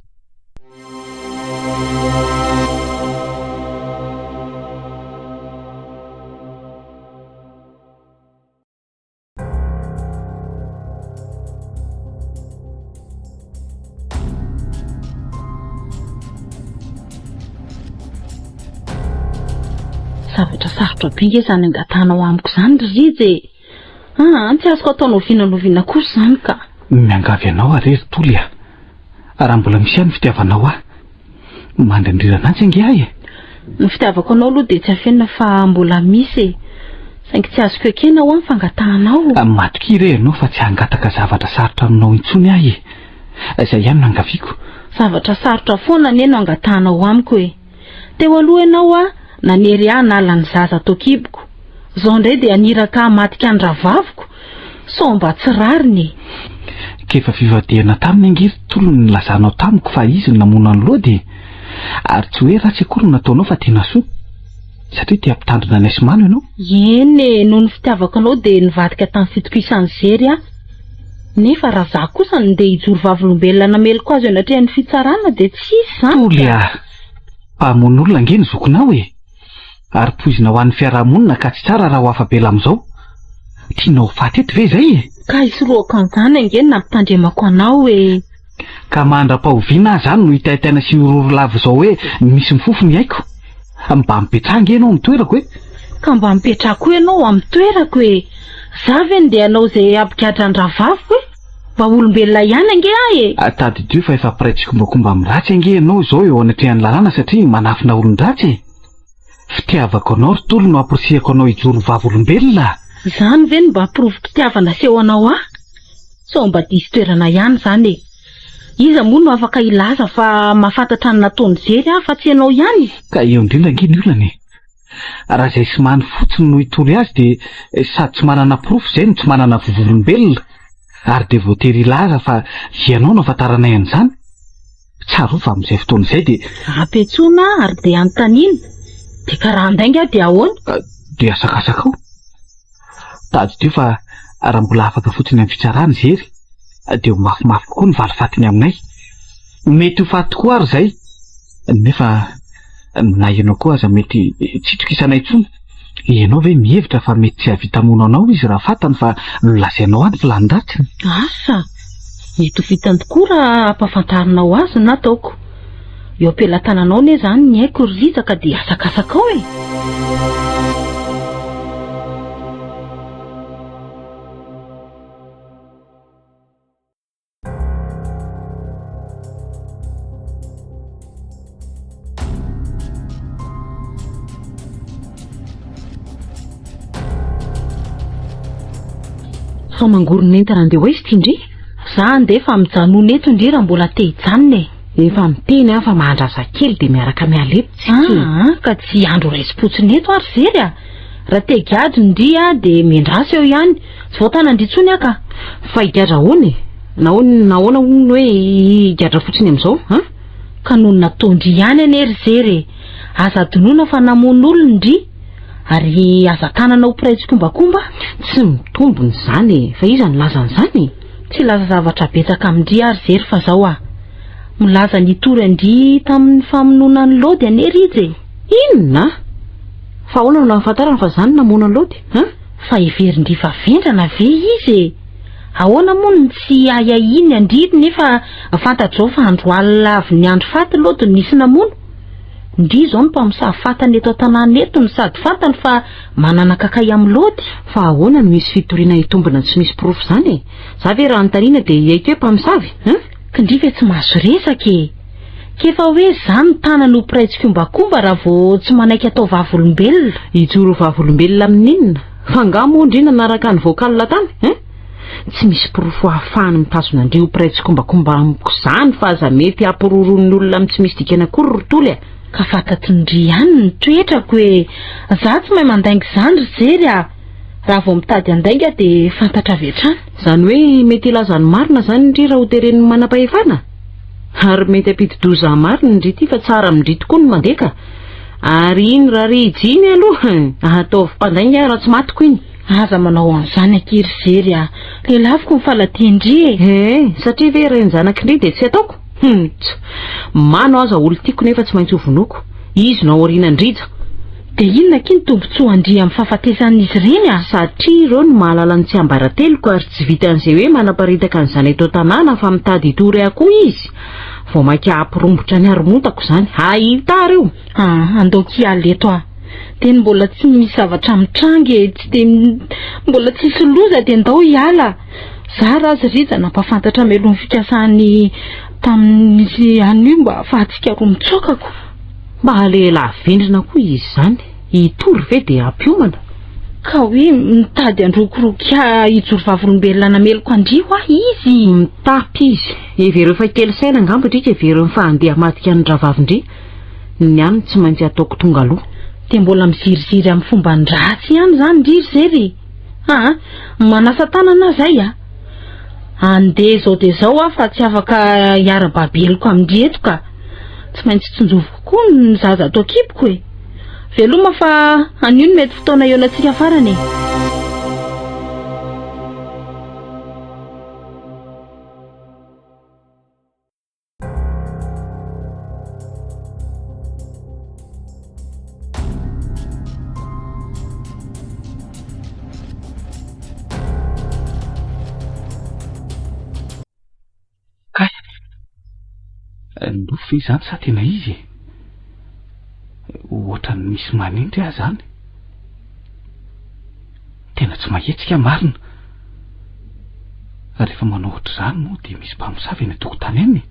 Zavatra sarotra be nge izany angatahanao amiko izany ry Rija e! Aa, tsy azoko atao n'oviana n'oviana kosa izany ka. Miangavy anao aho re ry Toly a! Raha mbola misy ihany ny fitiavanao ahy, mandrindrirana antsy ange ahy e! Ny fitiavako anao aloha dia tsy afenina fa mbola misy e! Saingy tsy azoko ekena hoa ny fangatahanao. Matokia re ianao fa tsy hangataka zavatra sarotra aminao intsony ahy e! Izay ihany no angaviako. Zavatra sarotra foana anie no angatahanao amiko e! Teo aloha ianao hoa nanery ahy hanala ny zaza ato an-kiboko. Izao indray dia haniraka ahy hamadika ny rahavaviko? Sao mba tsy rariny e! K'efa fivadihana taminy ange ry Tolo ny nilazanao tamiko fa izy no namono an'i Lody e! Ary tsy hoe ratsy akory no nataonao fa tena soa. Satria te hampitandrina anay sy Mano ianao. Eny e, noho ny fitiavako anao dia nivadika tamin'ny fitokisan'i Zery aho. Nefa raha izaho kosa no ndeha hijoro vavolombelona nameloko azy eo anatrehan'ny fitsarana dia tsy hisy izany Toly ka! a! Mpamono olona ange ny zokinao e! Ary poizina ho an'ny fiarahamonina ka tsy tsara raha ho afa-bela amin'izao. Tianao ho faty eto ve izay e? Ka hisorohako an'izany ange no nampitandremako anao e! Ka mandra-pahoviana aho izany no hitaitaina sy hiroro lava izao hoe misy mifofo ny aiko? Mba mipetraha ange ianao amin'ny toerako e! Ka mba mipetraha koa ianao amin'ny toerako e! Za ve ndeha hanao izay hampigadra ny rahavaviko e? Mba olombelona ihany ange aho e! Tadidio fa efa mpiray tsikombakomba amin'ny ratsy ange ianao izao eo anatrehan'ny lalàna satria manafina olon-dratsy e! Fitiavako anao ry Tolo no amporisihako anao hijoro ho vavolombelona a! Izany ve no mba porofom-pitiavana asehonao ahy? Sao mba diso toerana ihany izany e! Iza moa no afaka hilaza fa mahafantatra ny nataon'i Jery aho fa tsy ianao ihany? Ka eo indrindra ange ny olana e! Raha izay sy many fotsiny no hitory azy dia sady tsy manana porofo izay no tsy manana vovolombelona ary dia voatery hilaza fa ianao no ahafantaranay an'izany. Tsarovy fa amin'izay fotoana izay dia. Ampiantsoana ary dia anontaniana. Dia ka raha handainga aho dia ahoana? Dia asakasakao. Tadidio fa raha mbola afaka fotsiny amin'ny fitsarana izy Hery dia ho mafimafy kokoa ny valifatiny aminay. Mety ho faty tokoa ary izay, nefa na ianao koa aza mety tsy hitokisanay intsony. Ianao ve mihevitra fa mety tsy hahavita hamono anao izy raha fantany fa nolazainao ahy ny filàn-dratsiny? Asa! Mety ho vitany tokoa raha ampahafantarinao azy ny nataoko. Eo am-pelatananao anie izany ny aiko ry Rija ka dia asakasakao e! Fa mangoron'entana andeha ho aiza ity ndry? Za andeha fa mijanona eto ndry raha mbola te hijanona e! Efa miteny aho fa mahandrasa kely dia miaraka miala eto tsika e! Aa ka tsy andro raisim-potsiny eto ary zery a! Raha te higadra ndry a dia miandrasa eo ihany, tsy voatanan-dry intsony aho ka! Fa higadra ahoana e? Nahoana nahoana hono hoe higadra fotsiny amin'izao an? Ka noho ny nataon-dry ihany anie ry zery e! Aza adinoina fa namono olona ndry, ary aza tanana ho mpiray tsikombakomba. Tsy mitombina izany e! Fa iza nilaza an'izany e? Tsy hilaza zavatra betsaka amin-dry aho ry Zery fa zao aho. Milaza ny hitory an-dry tamin'ny famonoana an'i Lody anie Rija e! Inona? Fa ahoana no nahafantarany fa za no namono an'i Lody? An? Fa heverin-dry fa vendrana ve izy e? Ahoana moa no tsy ahiahiany an-dry nefa fantatrao fa andro alina avy niandry faty Lody no nisy namono? Ndry izao no mpamosavy fatana eto an-tanàna eto no sady fantany fa manana kakay amin'i Lody. Fa ahoana no hisy fitoriana hitombina tsy misy porofo izany e? Za ve raha anontaniana dia hiaiky hoe mpamosavy hein? K'ndry ve tsy mahazo resaka e? K'efa hoe za no tanany ho mpiray tsikombakomba raha vao tsy manaiky atao vavolombelona. Hijoro ho vavolombelona amin'inona? Fa angaha moa ndry nanaraka ny vocal tany hein? Tsy misy porofo ahafahany mitazona an-dry ho mpiray tsikombakomba amiko izany fa aza mety hampiroroan'ny olona amin'ny tsy misy dikany akory ry Toly a! Ka fantatry-ndry ihany ny toetrako e! Za tsy mahay mandainga izany ry Jery a! Raha vao mitady handainga dia fantatra avy hatrany. Izany hoe mety hilaza ny marina izany ndry raha hoteren'ny manam-pahefana? Ary mety hampidi-doza marina ndry ity fa tsara amin-dry tokoa ny mandeha ka! Ary iny Rarija iny aloha ataovy mpandainga raha tsy matiko iny. Aza manao an'izany akia ry Zery a! Lelafiko ny faladian-dry e! Eh! Satria ve rain-janak'ndry dia tsy ataoko? Hum! Tsa! Mano aza olon-tiako nefa tsy maintsy hovonoiko. Izy no aorianan-dRija. Dia inona akia ny tombontsoan-dry amin'ny fahafatesan'izy ireny a? Satria ireo no mahalala ny tsiambarateloko ary tsy vitan'izay hoe manaparitaka an'izany eto an-tanàna fa mitady hitory ahy koa izy. Vao mainka hampirombotra ny haromontako izany. Hahita ary io! Ah, andao kiala eto aho. Dia mbola tsy misy zavatra mitranga e, tsy dia mbola tsisy loza dia ndao hiala. Zara aza Rija nampahafantatra mialoha ny fikasany tamin'ny anio mba ahafahantsika roa mitsoakako. Mba lehilahy vendrana koa izy izany, hitory ve dia hampiomana? Ka hoe mitady handrokiroky ahy hijoro vavolombelona nameloka an-dry hoa izy. Mitapy izy. Hevereo fa kely saina angamba ndry ka hevereo fa handeha hamadika an'ny rahavavin-dry. Ny ahy no tsy maintsy ataoko tonga aloha. Dia mbola miziriziry amin'ny fomban-dratsy ihany izany ndry ry Zery e! Aa! Manasa tanana aho izay a! Andeha izao dia izao aho fa tsy afaka hiara-babeloka amin-dry eto ka! Tsy maintsy tsinjoviko koa ny zaza ato an-kiboko e! Veloma fa anio no mety fotoana hihaonantsika farany e! Kay! Nofy ve izany sa tena izy e? Ohatran'ny misy manindry aho izany. Tena tsy mahetsika marina. Rehefa manao ohatr'izany moa dia misy mpamosavy eny an-tokotany eny e.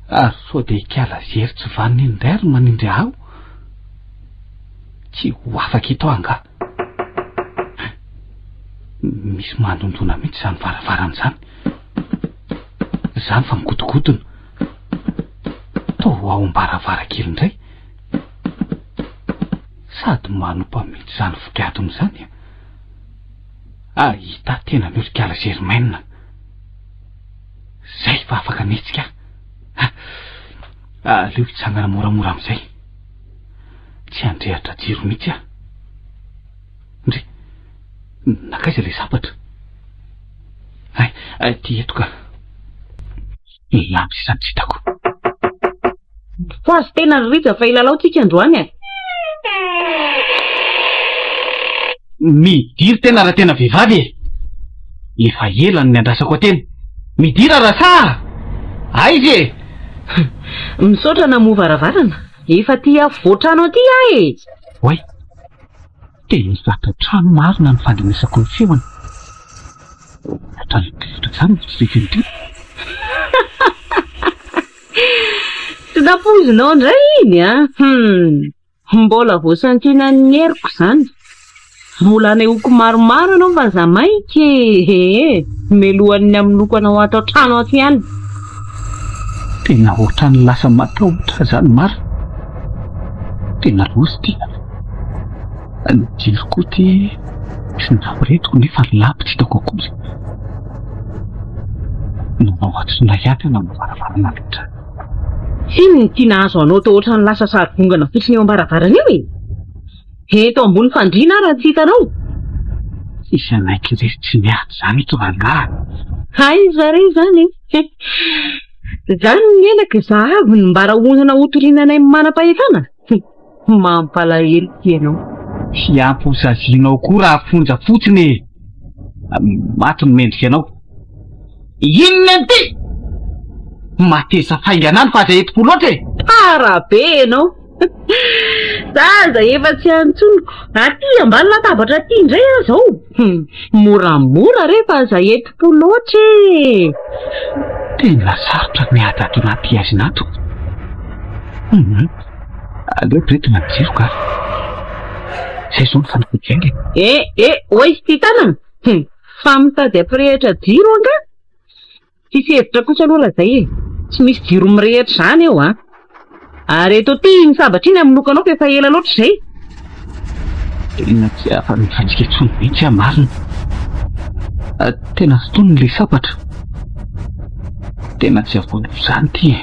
Ary sao dia ikala zery tsy vanona iny indray ary manindry ahy ao? Tsy ho afaka eto aho angaha. Misy mandondona mihitsy izany varavarana izany. Izany fa migodogodona. Toa ao am-baravarankely indray. Sady manompa mihitsy izany figadona izany e. Ahita tena ny otrikala Germaine. Zay fa afaka mihetsika aho. Aleo hitsangana moramora amin'izay. Tsy handrehatra jiro mihitsy aho. Ndry, nankaiza ilay sabatra? Hay, ity eto ka. Lamy sisa ny tsy hitako. Fohazo tena ry Rija fa hilalao tsika androany e! Midiry tena raha tena vehivavy e! Efa ela no niandrasako an-tena. Midira Rasa! Aiza e! Misaotra namoha varavarana. Efa aty afovoan-trano aty aho e! Oay! Tena efa ato an-trano marina ny fandrenesako ny feony. Hatrany an-tongotra izany no tsy refen'ny tena. Tsy nampoizinao indray iny an! Hum! Mbola vao santionan'ny heriko izany. Mbola anehoako maromaro ianao fa aza maika e! Melohan'ny hamonoako anao ato an-trano ato ihany. Tena ohatran'ny lasa matahotra aho izany marina. Tena loza ity. Ny jiro koa ity tsy napiretiko nefa ny lampy tsy hitako akory. Nanao hadisoana ihany aho nanao varavarana rehetra. Inona ity nahazo anao toa ohatran'ny lasa sarivongana fotsiny eo am-baravarana eo e? Eto ambony fandriana aho raha tsy hitanao. Tsisy hanaiky resy tsy miady izany eto rangahy. Aiza re izany e? Izany ny menaka izaho avy no mba rahonana hotoriana anay manam-pahefana? Mampalahelo ity ianao. Hiampy ho sazianao koa raha fonja fotsiny e! Maty no mendrika anao. Inona ity? Mateza faingana any fa aza enti-po loatra e! Tara be ianao. Zaza efa tsy antsoniko. Aty ambany latabatra aty indray aho izao. Moramora re fa aza enti-po loatra e! Tena sarotra ny miady ato anaty haizina ato. Hum. Aleo apiretina ny jiro ka. Izay izao ny fanafody haingana. Eh eh, oay ity tanana. Hum. Fa mitady hampirehitra jiro angaha? Tsisy hevitra kosa aloha lazay e! Tsy misy jiro mirehitra izany eo an! Ary eto aty iny sabatra iny hamonoako anao fa efa ela loatra izay. Tena tsy afa-mihetsika intsony mihitsy aho marina. Tena sintoniny ilay sabatra. Tena tsy avoaniko izany ity e.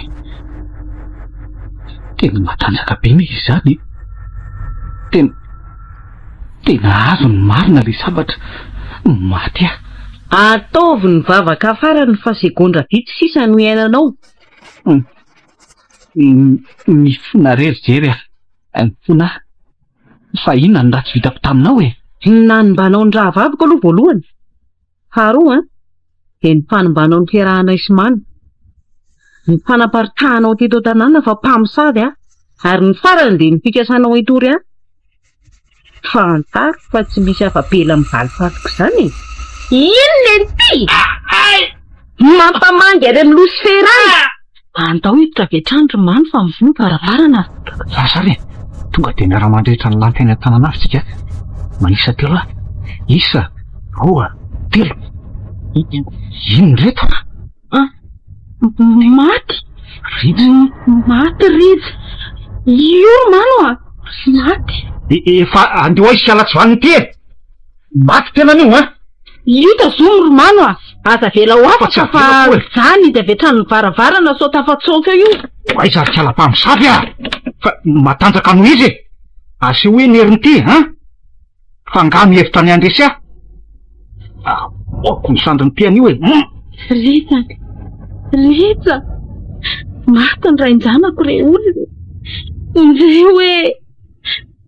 Tena matanjaka be anie izy izany e. Tena. Tena azony marina ilay sabatra. Maty aho. Ataovy ny vavaka farany fa segondra vitsy sisa no iainanao. Mifona re ry Jery a! Mifona aho. Fa inona no ratsy vitako taminao e? Ny nanimbanao ny rahavaviko aloha voalohany. Faharoa dia ny fanimbanao ny fiarahanay sy Mano. Ny fanaparitahanao teto an-tanàna fa mpamosavy aho. Ary ny farany dia ny fikasanao hitory ahy. Fantaro fa tsy misy afa-bela amin'ny valifatiko izany e! Inona ity? Mampamangy any amin'ny losifera any! Andao hiditra avy hatrany ry Mano fa mivoha ny varavarana. Lasa ary e! Tonga dia miara-mandrehitra ny lampy any an-tanana avy tsika. Manisa telo aho. Isa, roa, telo. Inona ireto a? Ah, maty. Rija. Maty Rija. Io ry Mano a! Maty. Efa andeha ho aiza hiala tsy vanona ity e! Maty tena anio an! Io tazomy ry Mano a! Aza avela ho afaka fa zany izy avy hatrany ny varavarana sao tafatsoaka eo io. Ho aiza ry kala mpamosavy a! Fa matanjaka noho izy e! Asehoy ny herin'ity an! Fa angaha mihevitra ny handresy ahy? Ahoako ny sandrin'ny mpiany io e! Rija, Rija! Maty ny rain-janako re olona e! Indreo hoe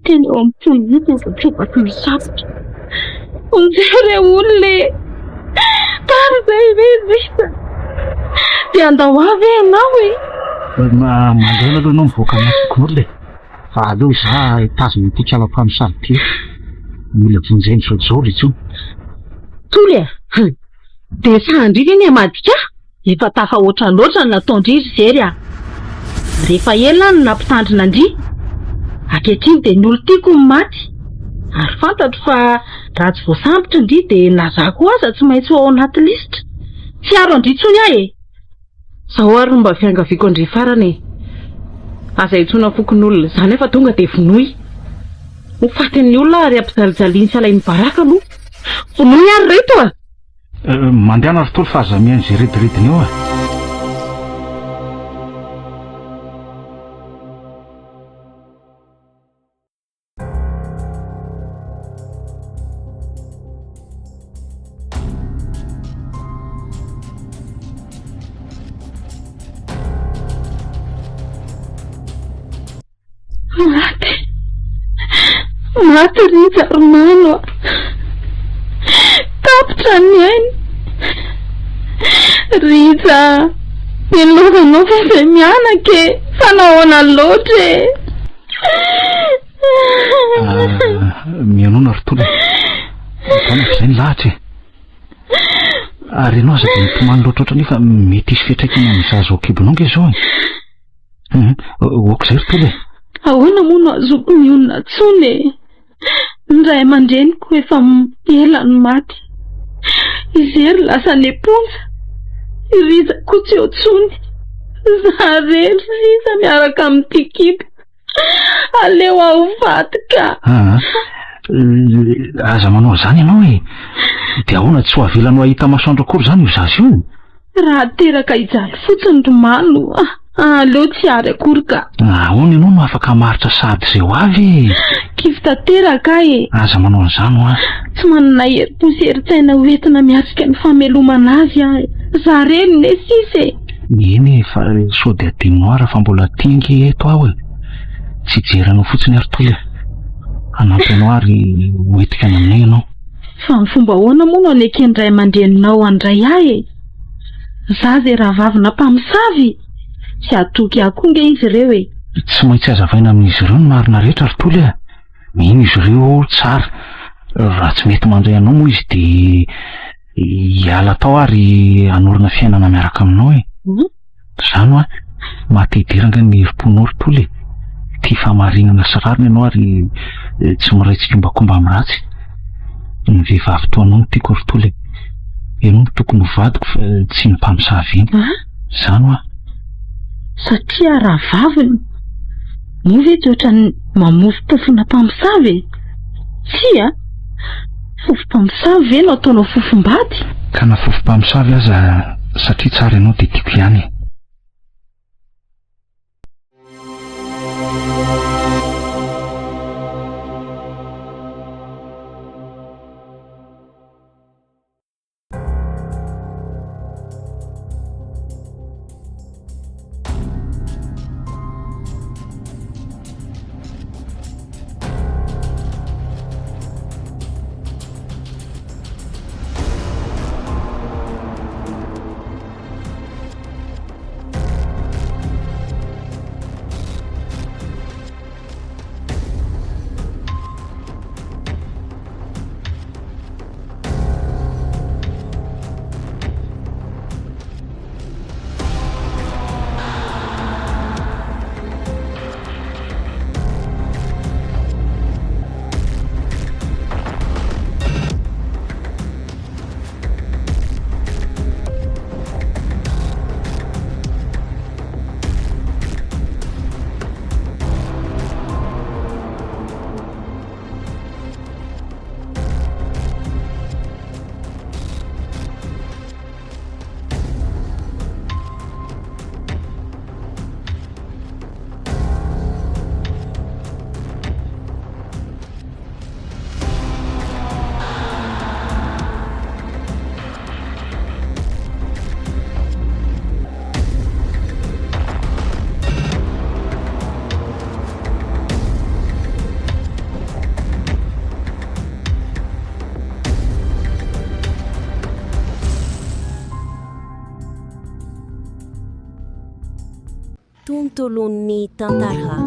tena eo am-pony mihitsy ny voatrobaky ny sabatra. Indreo re olona e! Tara izay ve Rija? Dia handao ahy ve ianao e? Mandehana aloha ianao mivoaka ny fokonolona e! Fa aleo izaho hitazona ity kala mpamosavy ity. Mila vonjen'i Jojo ry Joe. Toly a! Hum! Dia sahan-dry ve ny hamadika ahy? Efa tafahoatra loatra ny nataon-dry ry Jery a! Ary efa ela aho no nampitandrina an-dry. Ankehitriny dia ny olon-tiako no maty. Ary fantatro fa raha tsy voasambotra ndry dia na za koa aza tsy maintsy ho ao anaty lisitra. Tsy hiaro an-dry intsony aho e! Zao ary no mba fiangaviako an-dry farany e! Aza iantsoana fokonolona izany aho fa tonga dia vonoy. Ho fatin'ny olona aho ary ampijalijaliany sy alainy baraka aloha. Vonoy ary reto a! Mandehana ry Toly fa aza mihaino izay redirediny eo a! Maty. Maty Rija ry Mano a. Tapitra ny ainy. Rija, nilozanao fa izay mianaka e. Fa nahoana loatra e? Ah, mihainoana ry Tola e. Izany fa izay ny lahatra e. Ary ianao aza dia mitomany loatraotra nefa mety hisy fiantraikany amin'ny zaza ao an-kibonao ange izao e. Hum, ok izay ry Tola e. Ahoana moa no ahazoako mionona intsony e? Ny ray aman-dreniko efa ela no maty. I Zery lasa any am-ponja. I Rija koa tsy eo intsony. Za irery sisa miaraka amin'ity kibo. Aleo aho ho faty ka. Aa, aza manao an'izany ianao e. Dia ahoana tsy ho avelanao hahita masoandro akory izany io zaza io? Raha teraka hijaly fotsiny ry Mano a! Aleo tsy hary akory ka. Ahoana ianao no afaka hamaritra sahady izay ho avy e? Kivy tanteraka aho e! Aza manao an'izany hoa. Tsy manana herim-po sy herin-tsaina ho entina miatrika ny famelomana azy aho e! Za reny ne sisa e! Eny e, fa sao dia adinonao ary fa mbola aty ange eto aho e! Tsy hijery anao fotsiny ary Tola e! Hanampy anao ary ho entiko any aminay ianao. Fa amin'ny fomba ahoana moa no aneken'ny ray aman-dreninao handray ahy e? Za izay rahavavina mpamosavy? Tsy hatoky ahy koa nge izy ireo e! Tsy maintsy hazavaina amin'izy ireo ny marina rehetra ry Toly a! Mino izy ireo tsara. Raha tsy mety mandray anao moa izy dia hiala tao ary hanorina fiainana miaraka aminao e! Izany hoa, maha-te-hidera angaha ny herim-ponao ry Tola e! Tia fahamarinana sy rariny ianao ary tsy miray tsikombakomba amin'ny ratsy. Ny vehivavy toa anao no tiako ry Tola e! Ianao no tokony ho vadiko fa tsy iny mpamosavy iny. Izany hoa. Satria rahavaviny, moa ve tsy ohatran'ny mamofompofona mpamosavy e? Tsia! Fofom-pamosavy ve no ataonao fofom-bady? Ka na fofom-pamosavy aza satria tsara ianao dia tiako ihany e. Tontolon'ny tantara.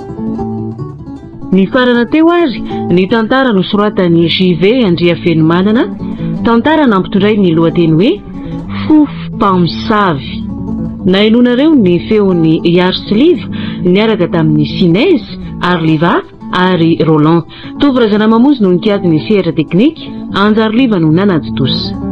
Nifarana teo ary ny tantara nosoratan'i JV Andriafenomanana, tantara nampitondrainy ny lohateny hoe Fofom-pamosavy. Nahenoanareo ny feon'i Ihary sy Liva niaraka tamin'i Sinez ary Liva ary Roland. Tovo Razanamamonjy no nikiady ny sehatra teknika, Anjary Liva no nanatontosa.